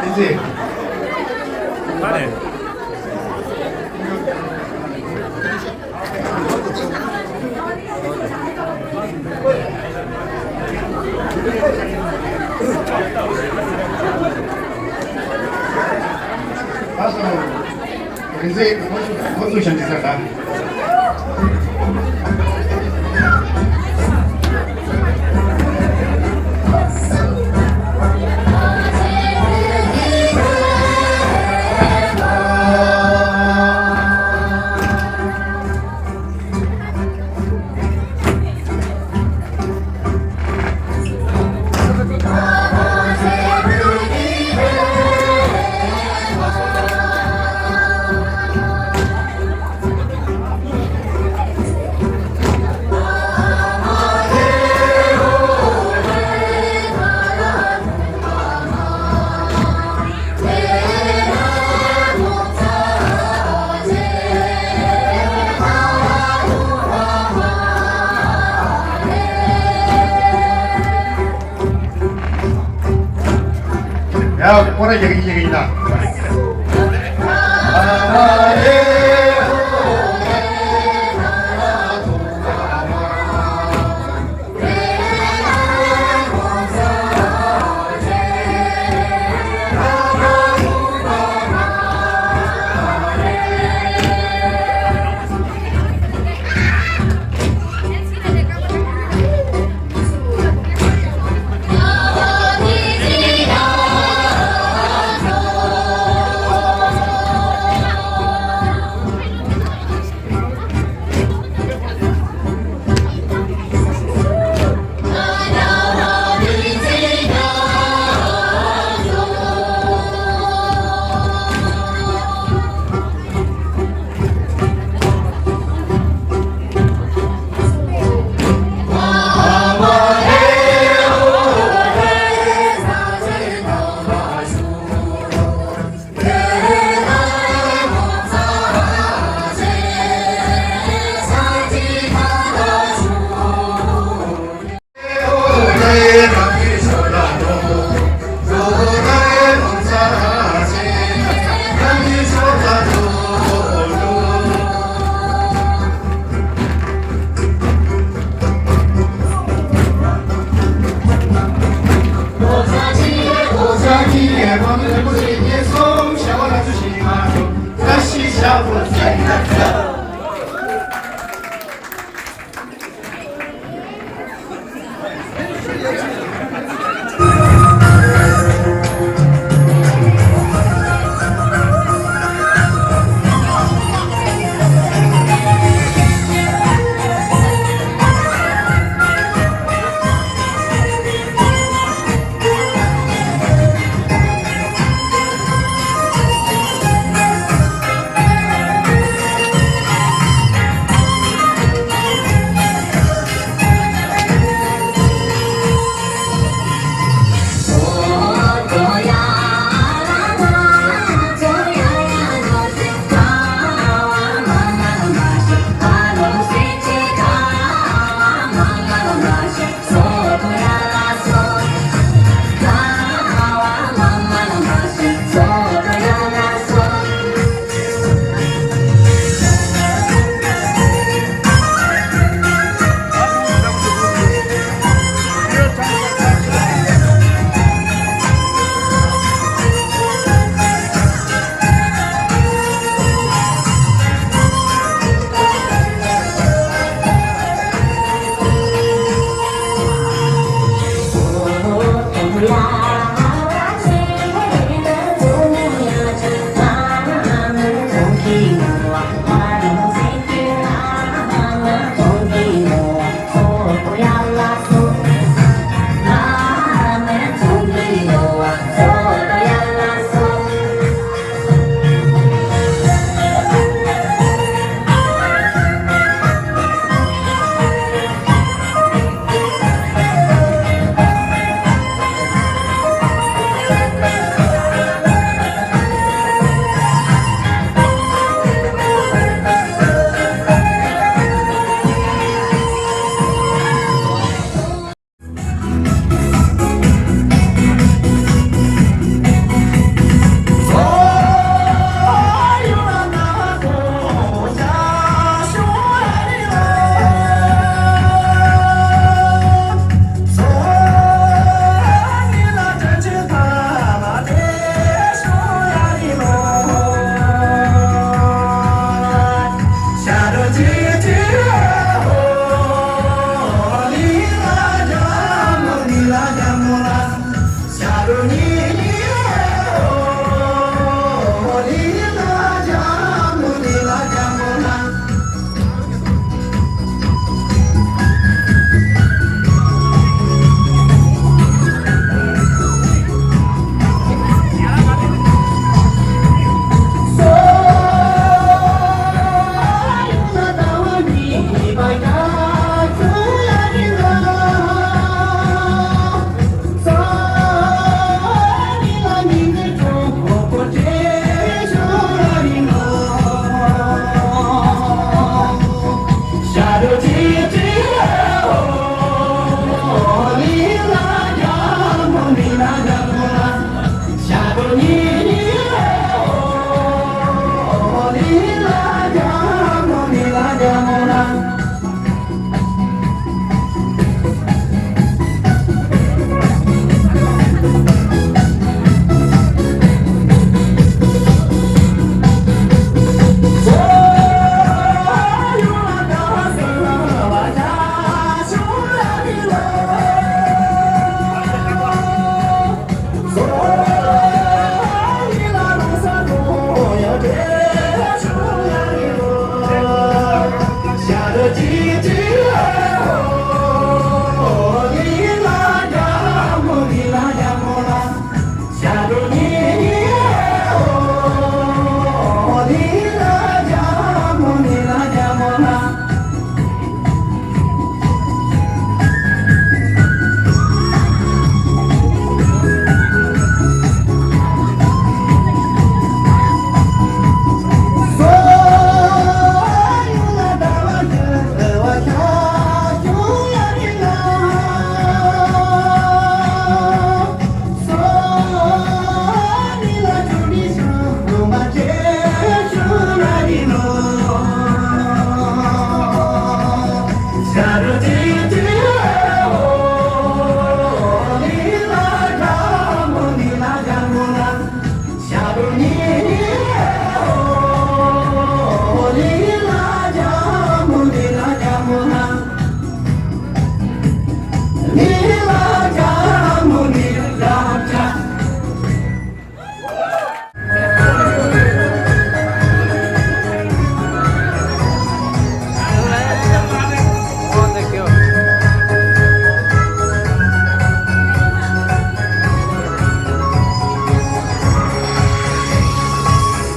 ཨིན་ཇི། ད་ནས། ཡ། སྐོར་ར་རྒྱག་གི་ཡིན་ན།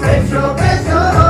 ཕེབས་ཤོག་ཕེབས་ཤོག་ཕེབས་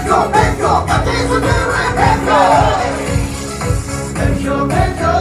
ཤོག་ཕེབས་ཤོག་ཕེབས་ཤོག་ཕེབས་ཤོག་ཕེབས་ཤོག་ཕེབས་ཤོག་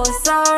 ས་